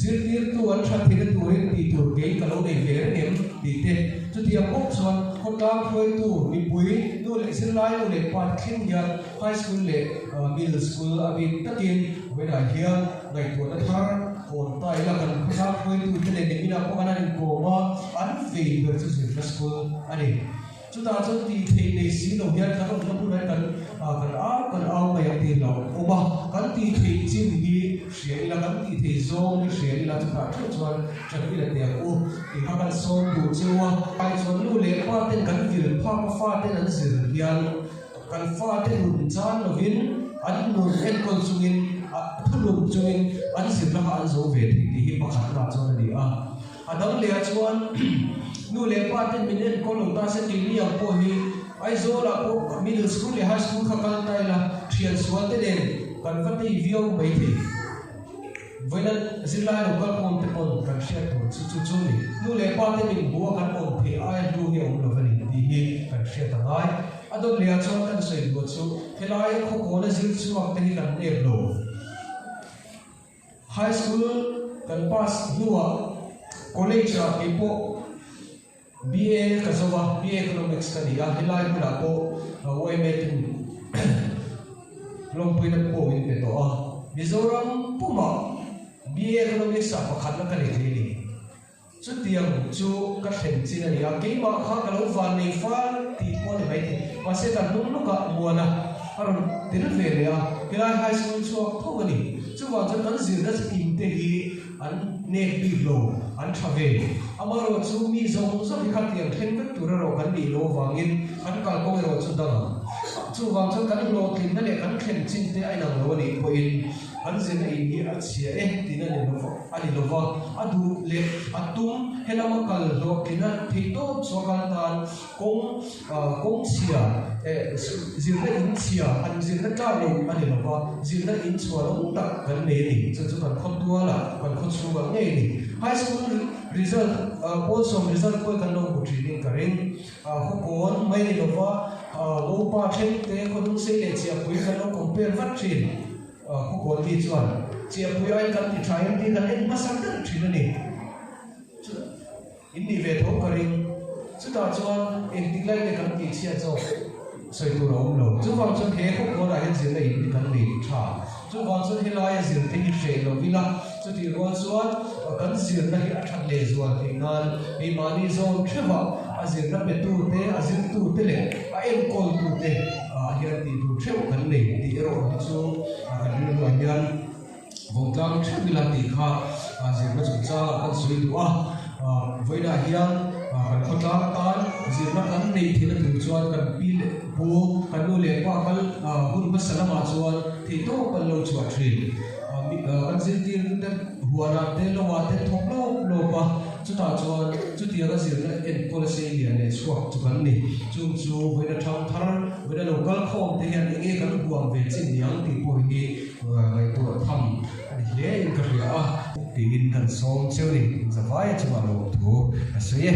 zirtirtu an that theihna turin tih tur kei ka lo nei ve reng em tih te. Chutiang bawk chuan khawtlang hruaitu mipui nu leh zirlai nu leh pa te thleng hian high school leh middle school a bik takin vawiinah hian Ngaihtuahna thar hawn ta ila kan khawtlang hruaitute leh niminah pawh an inkawm a, an vei ber chu zirna school a ni. Chutah chuan tih theih nei si lo hian kan awmna hmunah hian kan kan au kan au mai ang tih lo awm a, kan tih theih chin hi hria ila, kan tih theih zawng hi hria ila chutah theuh chuan ṭan ila teh ang u tih kha kan sawm duh cheu a. Ai chuan nu leh pa ten kan vil phak a fa ten an zir hian Kan fate nun chan lovin an nun enkawl chungin thunun chungin an zirna kha an zo ve thei tih hi pakhatna chuan a ni a. A dang lehah chuan nu leh pa ten min enkawl lo ta se keini ang pawh hi Aizawl ah pawh middle school leh high school kha kal ta ila thian sual te nen kan va tei viau mai thei. Vawiina zirlai lo kal khawm te pawn kan hriat tur chu chu chu ni. Nu leh pa te min hmu a kan awm theih aia hlu hi a awm lo a ni tih hi kan hriat a ngai. A dawt leh ah chuan kan sawi duh chu helai khawkawna zir chhuak te hi kan nep lo. High school kan pass hnuah college ah kei pawh BA ka zo a, BA Economics ka ni a, helai hmunah pawh YMA ten lawmpuina pawh min pe tawh a. Mizoram pumah BA Economics ah pakhatna ka nei thei a ni. Chutiang chu ka thlen chin a ni a, keimah kha ka lo van nei fal tih pawh a ni maithei. Mahse ka hnung lawkah Muana a rawn tel ve leh a, helai high school chhuak tho a ni. Chuvang chuan kan zirna in te hi an nek bik lo, an tha ve. Amaherawh chu mi zawng zawng hi khatiang thleng vek tur erawh kan nih loh avangin kan kalkawng erawh chu dang ang. Chuvang chuan kan hlawhtlinna leh kan thlen chin te a inang lo a nih pawhin kan zirna in hi a chhia e tiin a ni lo. A ni lova, a duh leh a tum helama kal hlawhtlina theih tawp chu a kal tan kawng kawng chhia eh zirna in chhia han zirna tlak lo a ni lova, zirna in chhuah lo tak kan nei a ni. Chu chu kan khaw tualah kan khaw chhungah ngei a ni. High school result pawl sawm result pawh hi kan lo hmu thin in ka ring. Khaw kawn mai ni lova, Ngopa then te khaw dung sei leh chiahpui kan lo compare vat thin. Khukawn mi chuan Chiahpui ai kan ti tha em tih kan en hmasa ber thin a ni. Chu in nih ve tho ka ring. Chutah chuan engtik lai nge kan tih chhiat zawk sawi tur a awm lo. Chuvang chuan he khawkawnah hian zirna in hi kan nei tha. Chuvang chuan helaia zirte hi hreh lo ila, chutih rual chuan kan zirna hi a that leh zual theih nan keimahni zawn theuhah a zirna petute, a zirtute leh a enkawltute ah hian tih tur theuh kan nei tih erawh hi chu kan rilruah hian vawngtlang theuh ila tih kha zirna chungchangah kan sawi duh a. Vawiinah hian kan khawtlang tan zirna kan neih theihna tur chuan kan pi leh pu, kan nu leh pa kal hun hmasa lamah chuan theihtawp an lo chhuah thin. Kan zirtirte huanah te lawngah te thawk lawp lawp a. Chutah chuan chutianga zirna enkawl sei lian leh chhuak chu kan ni. Chung chu vawiina thang thar, vawiina lo kal khawm te hian enge kan huam ve chin ni ang tih pawh hi ngaihtuah tham a ni hle in ka hria a. Tiin kan sawm cheu ni, Zavaia chungah lo awm thu a sawi e.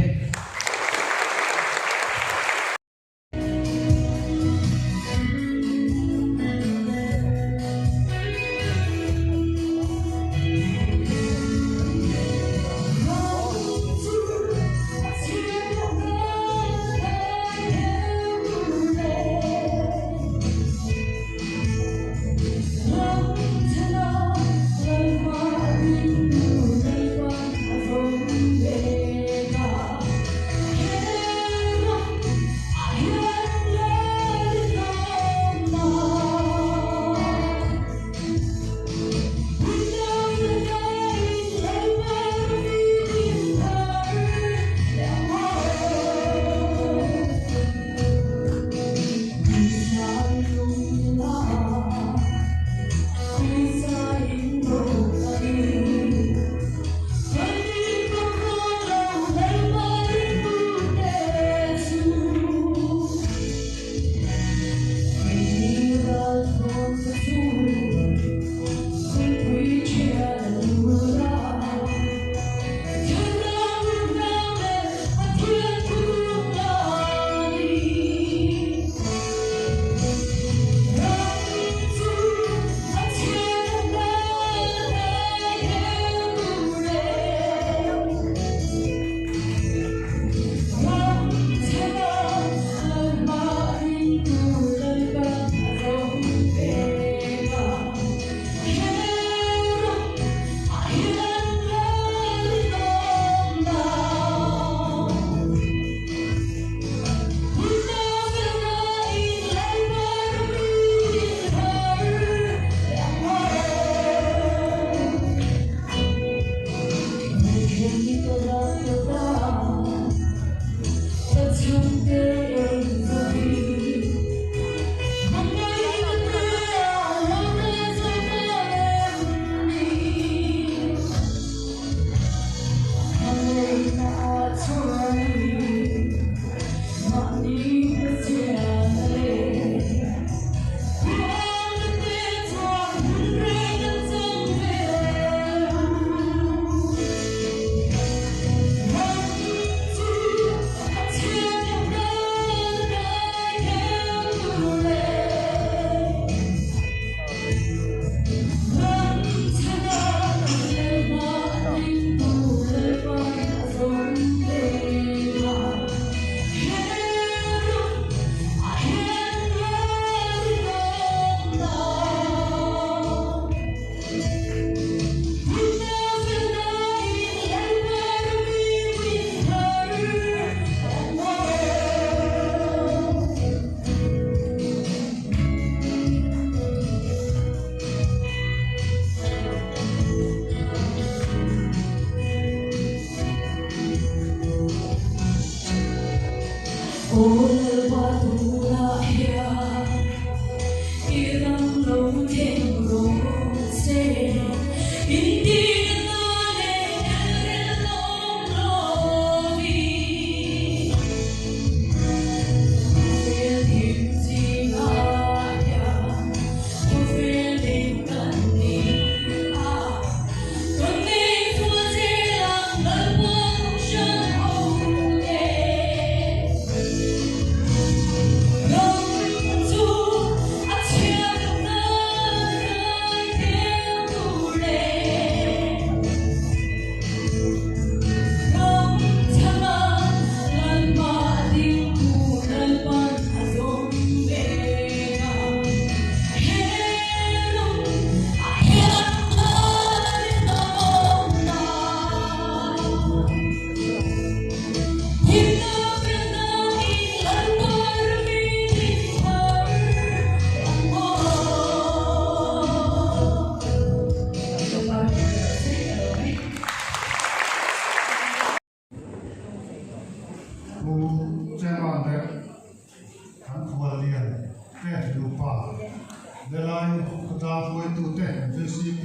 Khawtlang hruaitute, VCP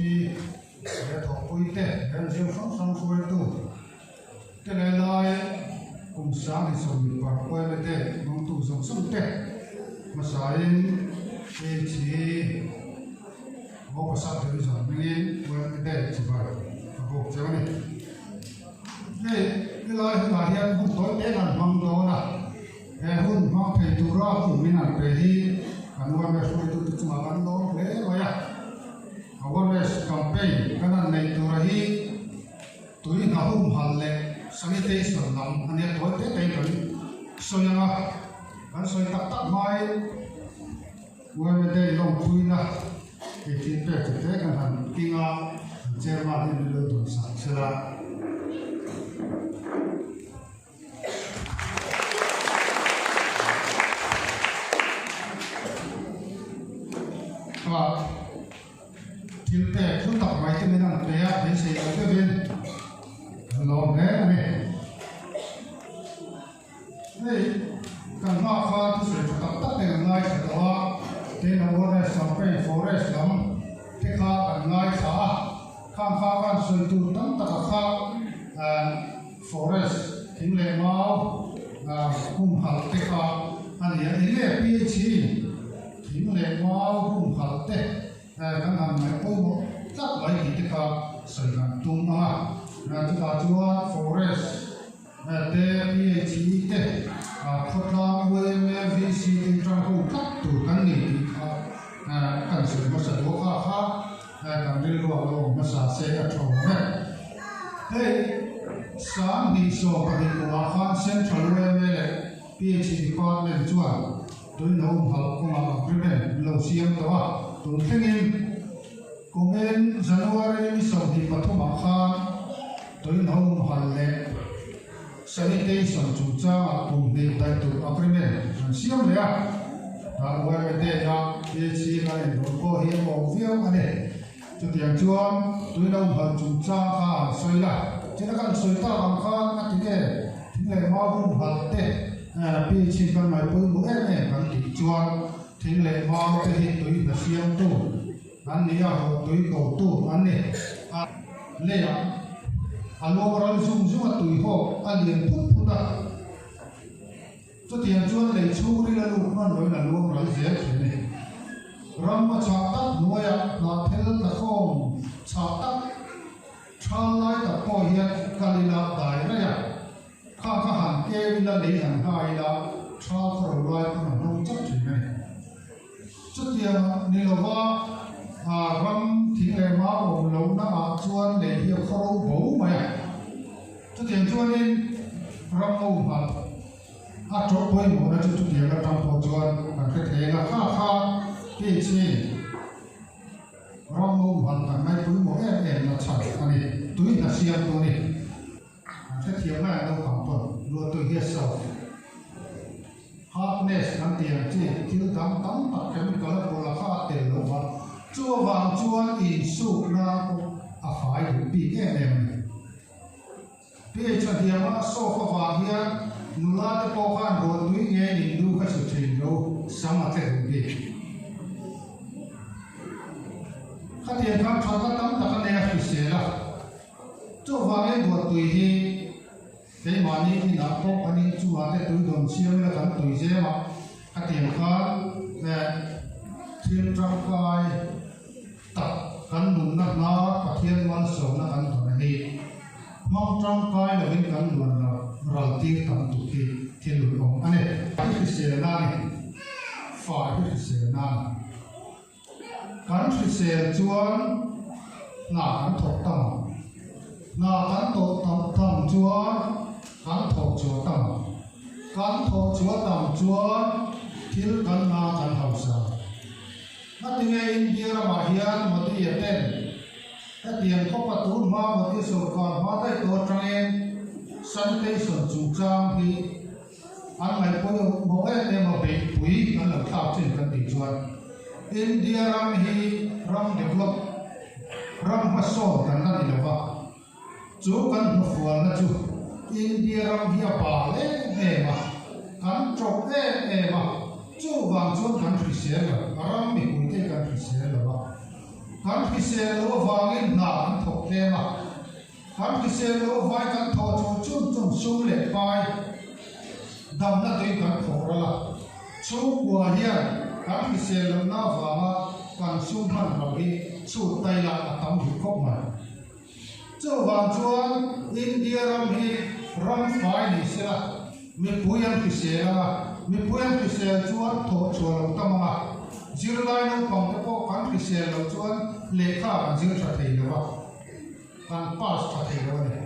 leh thawhpuite, NGO hrang hrang hruaitu te leh lai kum sang insawmhnih parh yma te hmangtu zawng zawng te hmasain PHE Mopa Sub-Division hmingin yma Day chibai a bawk cheu a ni. Hei helai hunah hian hun tawi te kan hmang dawn a. He hun hmang thei tura kum in an pe hi kan yma hruaitute chungah kan lawm hle mai a. Awareness campaign kan han neih tura hi tui hna humhalh leh sanitation lam a nia tawi te te in kan sawi ang a. Kan sawi tak tak hmain yma day lawmpuina hei thil pek chu te kan han king a, kan chairman hian min lo duhsak sela. Kha thil pek thu tak mai te min an pe a, beisei lo deuhin kan lawm hle a ni. Hei kan hma kha thusawi tha tak tak te kan ngaithla tawh a, tin awareness campaign forest lam te kha kan ngaithla a, khang kha khan sawi tur tam taka kha Forest thing leh mau humhalh te kha a ni a, enge PH hi thing leh mau humhalh te kan han ngaih pawimawh tlat mai tih te kha sawi kan tum ang a, chutah chuan forest te PH te khawtlang YMA VC te tang ho tlat tur kan ni tih kha kan sawi hmasa duh a, kha kan rilruah lo awm hmasa se a tha awm e. Hei 2020 kumah khan Central yma leh PHE Department chuan tuina humhalh kawngah agreement an lo siam tawh a, tun thlengin kumin January ni 23 ah khan tuina humhalh leh sanitation chungchangah kum hnih daih tur agreement an siam leh a, yma Day-a PHE kan inrawlh pawh hi a awm viau a ni. Chutiang chuan tuilo hal chungchang kha an sawi a, china kan sawi tak ang khan a ti nge thing leh mau hum hal te pi chhin kan ngai pawimawh em em kan tih chuan thing leh mau te hi tui hna siamtu an ni a, ruah tui kotu an ni a, leiah a luang ral zung zung a tui hawk a lian phut phut a, Chutiang chuan lei chhungril a lut hman loin a luang ral zel thin a ni. Ram a chhah tak hnuaiah hnahthel tlakhawm chhah tak tha lai tak pawh hian kal ila dai raih a, kha kha han keu ila lei han ngha ila tha khaw ro lai pawn a hnawng chauh thin a ni. Chutiang ni lova ram thing leh mau awm lohna ah chuan lei hi a khaw ro bo mai a. Chutiang chuanin ram ngo hmalh a tawh pawimawhna chu chutiang atang pawh chuan kan hre thei a, kha kha PHC ram ngo hmalh kan ngai pawimawh em em na chhan a ni, tui hna siamtu a ni. Kan hrethiam ngai ang naupang pawn luatui hi a solve. Hardness kan tih ang chi thil dang tam tak chemical a pawlh a kha a tel lo va, chu avang chuan insukna pawh a fai duh bik em em a ni. PH a hliam a sofa vang hian nula te pawh khan ruah tui nge in lu kha su thin lo sam a tle duh bik. Khatiang khan thatna tam tak a nei a hrisel a, chuvangin ruah tui hi keimahni inah pawh kan inchungah te tui dawn siam ila kan tui zem a, khatiang khan thil tangkai tak kan nunna hna Pathian malsawmna kan dawn a ni. Hmang tangkai lovin kan luan lo ral tir tam tuk hi thil ul awm a ni. Hi hriselna a ni. Fa hi hriselna a ni. Kan hrisel chuan hna kan thawk tam ang. Hna kan tawh tam tam chuan kan thawk chhuah tam ang. Kan thawk chhuah tam chuan thil kan hna kan hausa ang. Ngatinge India ramah hian Modi-a ten hetiang khawpa tun hma Modi sorkar hma daih tawh atangin sanitation chungchang hi an ngaihpawimawh em em a, beihpui an lo thlak thin kan tih chuan India ram hi ram develop ram hmasawn kan la ni lova, chu kan hnufualna chu India ram hi a bal em em a, kan tawp em em a, chuvang chuan kan hrisel lo, a ram mipuite hi kan hrisel lo a. Kan hrisel loh avangin hna kan thawk tlem a, kan hrisel loh avai kan thawh chu chun chun sum leh pai damna tui kan thawh ral a. Chhungkua hian kan hrisel lohna avanga kan sum hman ral hi chhut taila a tam duh khawp mai. Chuvang chuan India ram hi ram fai ni sela, mipui an hrisel ang a, mipui an hrisel chuan thawh chhuah lo tam ang a, zirlai naupang te pawh kan hrisel loh chuan lehkha kan zir tha thei lo a, kan pass tha thei lo a ni.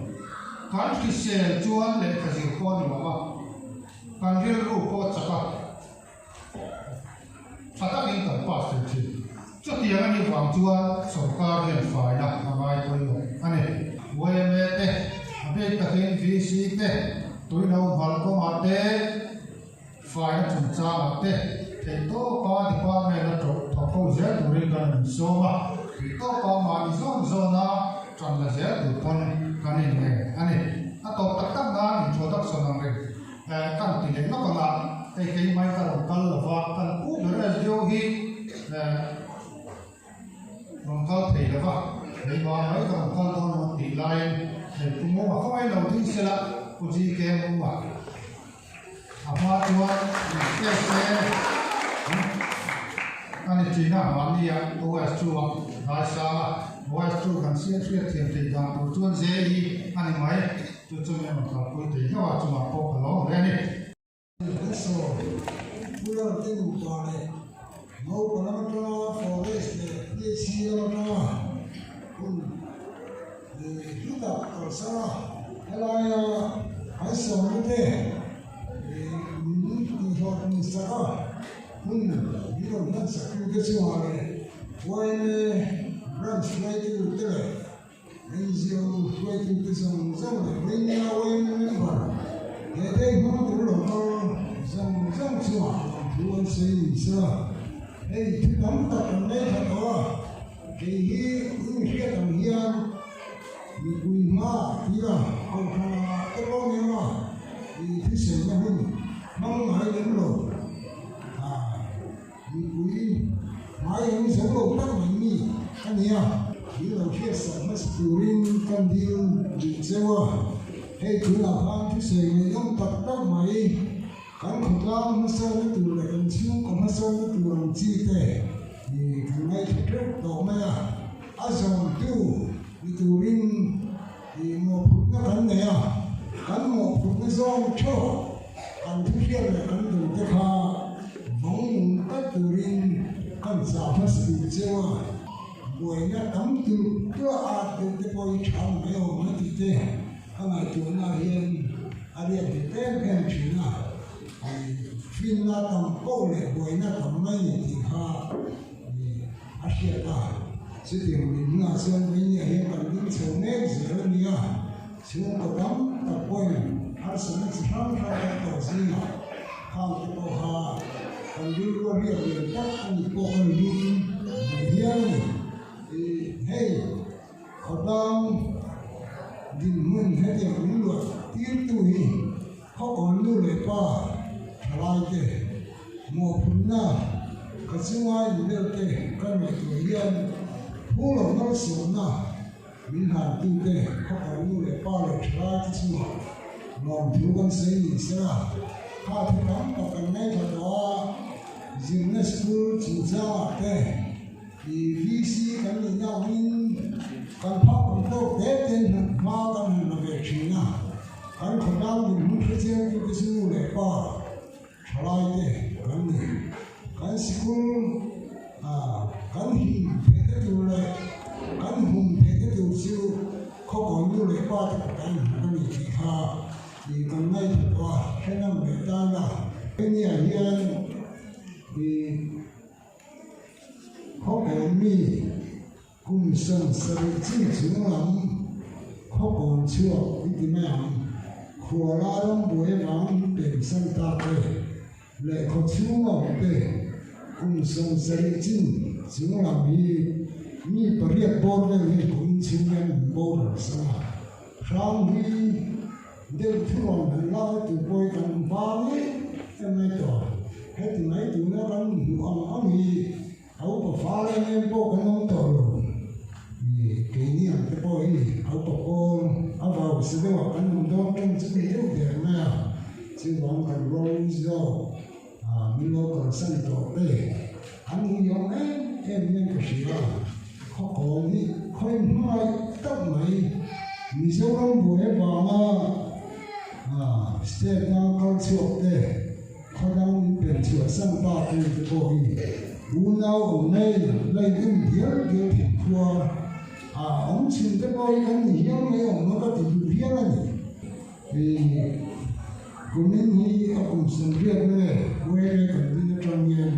Kan hrisel chuan lehkha zir pawh a nuam a, kan rilru pawh a chak a. Tha takin kan pass thei thin. Chutiang a nih vang chuan sorkar hian faina a ngai pawimawh a ni. Yma te, a bik takin VC te, tuino hmal kawngah te, faina chungchangah te theihtawpa department a thawk ho zel turin kan rawn insawm a, theihtawpa mahni zawn zawna tan la zel tur pawn kan inngen a ni. A tawp tak tak nan introduction ang reng. Kan ti leh lawk ang a, hei keimah in ka rawn kal lo va, kan pu ber SDO hi rawn kal thei lo va, keimah mai ka rawn kal dawn lo tih laiin hei pu Munga khawngaih lo ding sela Pu GK Munga a hma chuan SA a ni thin a, mahni ah OS2 a ngaisang a, OS2 kan hriat thiam theih dan tur chuan JE a ni mai. Chu chu min rawn kalpui thei hlauh a, chungah pawh ka lawm hle a ni. Kan sawi Pular te nupa leh naupang lam atanga Forest leh PHC lam atanga hun hlu tak kalsan a, helaia kan sawmna te min tihhlawhtlin sak a, hun min rawn hmansak tute chungah leh yma branch hruaitu te leh NGO hruaitute zawng zawng leh Vengla YMA member he day hmang tur lo kal zawng zawng chungah lawmthu an sawi ni sela, hei thu tam tak kan ngaithla tawh a, kei hi in hriat ang hian mipui hmaah tira kohhranah te pawh ni emaw i thusawina hun hmang ngai lem lo a. Mipui hmai eng zo lo tak mai mi a ni a. Min lo hriatsak hmasa turin kan dil duh cheu a, hei tunah khan thusawi ngaihnawm tak tak mai, kan khawtlang hmasawnna tur leh kan chhungkaw hmasawnna tur ang chi te kan ngaithla teuh tawh mai a, a zawmtu ni turin mawhphurhna kan nei a, kan mawhphurhna zawng theuh kan thuhriat leh kan duh te kha vawng nung tak turin kan chah hmasa duh cheu a, buaina tam tur tura at deuh te pawh hi tha mai awm a tih te ka ngaihtuahna ah hian a riak dik em em thin a, finna tam poh leh buaina tam mai ni tih kha A hriat a, chutiang min hnungah chuan Vainia hian kan ding chho mek zel a nia, chhungkaw tam tak pawhin harsatna chi hrang hrang kan tawh zingah khang te pawha kan rilru a riak lian tak a nih pawh kan ring duh hial a ni. Hei khawtlang dinhmun hetiang min luah tirtu hi Khawkawn nu leh pa thalaite mawhphurhna ka chunga inbel te ka ngaihtuah hian phu lo malsawmna min hlantute khawkawn nu leh pa leh thalaite chungah lawmthu kan sawi ni sela, kha thu tam tak kan ngaithla tawh a, zirna school chungchangah te i VC kan nihna angin kan phak ang tawk te ten hma kan han la ve thin a. Kan khawtlang dinhmun hrechiangtute chu nu leh pa thalaite kan ni. Kan sikul kan him theihna tur leh kan hum theihna tur chu khawkawn nu leh pa te kan hmu a ni tih kha kan ngaithla tawh a, hre ngam leh tan a. Hemi-ah hian khawkawn mi Kum 70 chin chung lam khawkawn chhuak i ti mai ang. Khuala rambuai avang in pemsan ta te leh khaw chhung a awm te kum 70 chin chung lam hi mi pariat bawr vel hi kum chhung hian an boral san a. Hrang hi deuh thurawn han lak na tur pawh hi kan hma ngei em mai tawh. Heti mai tuna kan hmuh ang ang hi A upa fal em em pawh kan awm tawh lo. Chuvang kan ro zawk min lo kalsan tawh te an uiawm em em hian ka hria. Khawkawn hi khawi hmangaih tak mai Mizoram buai avanga state dang kal chhuak te, khaw dang min pen chhuah san ta tu te pawh hi unau awm mai la in en dial dial thei khua a awm chhun te pawh hi kan ni hial mai awm a ka ti duh hial a ni. Hei kumin hi a kum sanriat na nge Uaile kan din atang hian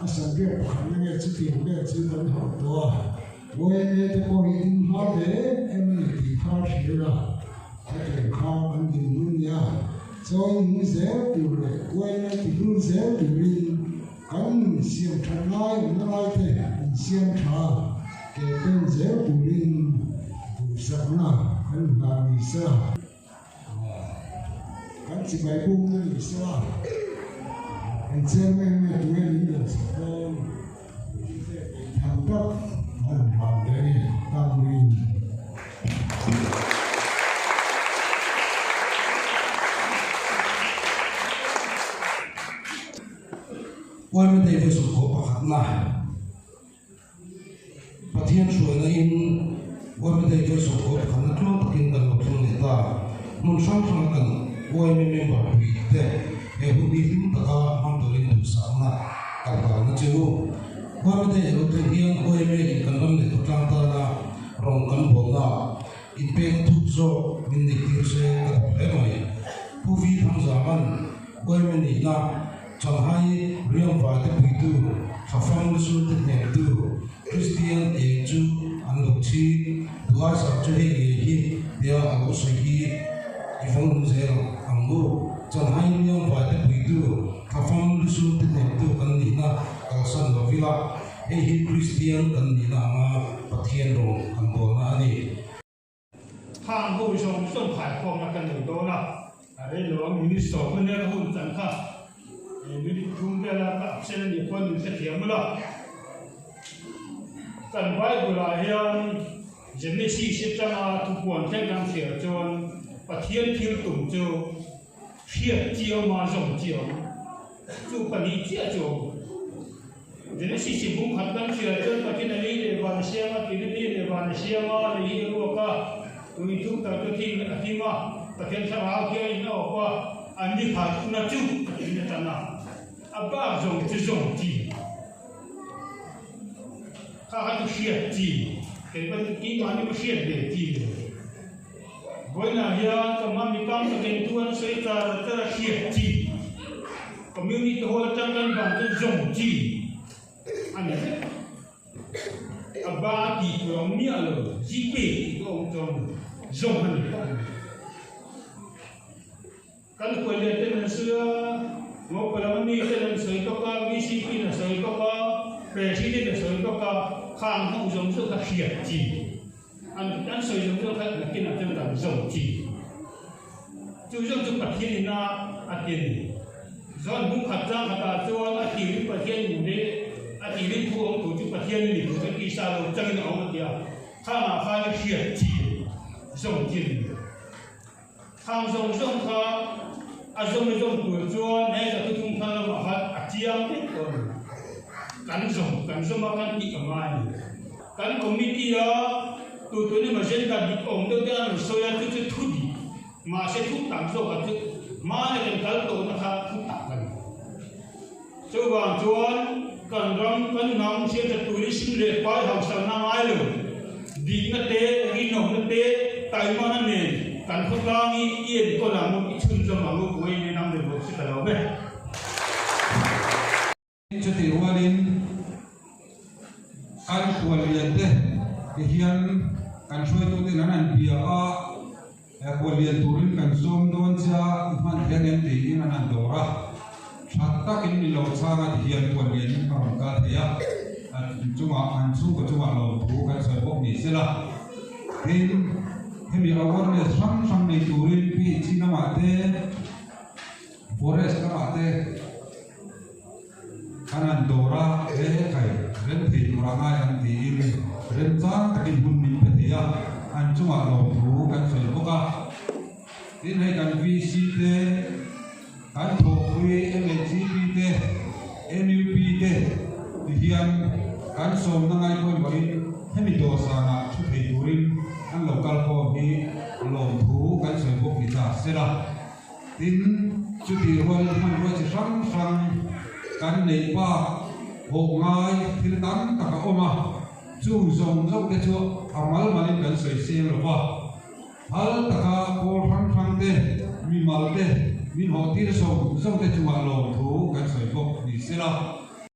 a sanriat pakhat na nge chutiang vel chu kan hauh tawh a, Uaile te pawh hi ding hma ve em em a ni tih kha a hria a, hetiang kha kan din hun nia chawi nung zel tur leh Uaile ti hul zel turin kan nun siam that ngai awmna lai te insiam tha ke pen zel turin duhsakna kan hna ni se la. Kan chibai buk na ni se la, kan chairman nge tunge min rawn chhak dawn tham tak an han hlan teh a ni Tanluin. Uaime David sawmkhaw pakhatna. Pathian hruaina in Uaimedei vawi sawmkaw pakhatna tluang takin kan lo thleng leh ta. Hmun hrang hranga kan Uaime member pui te he hun hi hlim taka hmang turin duhsakna kal kalna che u. Uaimedei a lo thleng hian Uaime in kan ram leh khawtlang tana rawng kan bawlna inpekna thuk zawk min neih tir se ka duh hle mai. Pu Vi Thangzaman Uaime nihna Changhai riangvai te puitu, thlafam lusun te hnemtu, Kristian eng chu an lo thi, duhaisak chu hei ngei hi tia a lo sawi hi i vawng lung zel ang u. Changhai riangvai te puitu, thlafam lusun te hnemtu kan nihna kalsan lo vila, hei hi Kristian kan nihna anga Pathian rawng kan bawlna a ni. Khang ho zawng zawng khaikhawmna ka nei dawn a, a rei lo ang Minister ka nia ka hun chan kha minute thum vela ka absent a nih pawn min hrethiam ula. Kan Bible ah hian Genesis atanga thupuan thleng kan chhiar chuan Pathian thil tum chu hriat chiam a zawm chiam chu pahnih chiah chu a awm. Genesis i bung khat kan hria chuan Pathian a lei leh van a siam a, tin a lei leh van a siam a, lei hi a ruak a, tui thuk tak chu thing a thim a, Pathian thlarau hian in a awp a, an ni khat una chu a tiin a tan a, a bak zawng chu zawng chi kha kha chu hriat chi, kei pawh chu keimahni pawh hriat ve chi ni. Vawiinah hian ka hma mi tam takin thu an sawi char char a hriat chi, community hall atang kan bang chu zawng chi a ni vek. A ba tih tur a awm miah lo, Gpay tih pawh a awm chuang lo, zawng a ni tawp mai. Kan khuallian ten an sawi a, Ngopa lam ami ten an sawi bawk a, VCP in a sawi bawk a, President a sawi bawk a, khang ho zawng zawng kha hriat chi. An an sawi zawng zawng kha nakinah chuan kan zawng chi. Chu zawng chu Pathian ina a ti a ni. Zawn hung khat chang khatah chuan a tirin Pathian in leh a tirin thu awm tur chu Pathian in ni tur chuan tisa lo changin a awm a ti a, khangah khan hriat chi a ni, zawng chi a ni. Khang zawng zawng kha a zawm a zawm tur chuan he za thuthung thar lamah khan a chiang vek tawh a ni. Kan zawm, kan zawm a kan tih a ngai a ni. Kan committee a tu tun emaw agenda dik awm deuh te an rawn sawi a, chu chu thu dik, mahse thu tam zawk ah chu hmana kan kal tawhna kha thu tak a ni. Chuvang chuan kan ram, kan hnam hriat that turin sim leh pai hausakna ngai lo, dikna te, rinawmna te, taimana nen kan khawtlang hi i enkawl ang u, i chhunzawm ang u, buai nen ang leh bawk si ta lo ve. Chutih rualin kan khuallian te ti hian kan hruaitute an han bia a, khuallian turin kan sawm dawn che a, i hman hian em tiin an han dawr a, tha takin ni lo chhanga ti hian khuallian in ka rawn kal thei a, an chungah an chhungkaw chungah lawmthu kan sawi bawk ni sela. Tin, hemi awareness hrang hrang nei turin PHC lamah te, Forest lamah te kan han dawr a, he khai rem thei tur a ngai ang tiin remchang takin hun min pe thei a, an chungah lawmthu kan sawi bawk a. Tin hei kan VC te. Kan thawhpui MHCP te, MUP te ti hian kan sawmna ngai pawimawhin hemi dawhsanah thu thei turin an lo kal khawm hi lawmthu kan sawi bawk ni ta sela. Tin, chutih rual hmanrua chi hrang hrang kan neih bak hawh ngai thil tam tak a awm a, chung zawng zawng te chu a mal malin kan sawi seng lo va. Phal taka pawl hrang hrang te, mimal te, min hawhtir zawng zawng te chungah lawmthu kan sawi bawk ni sela.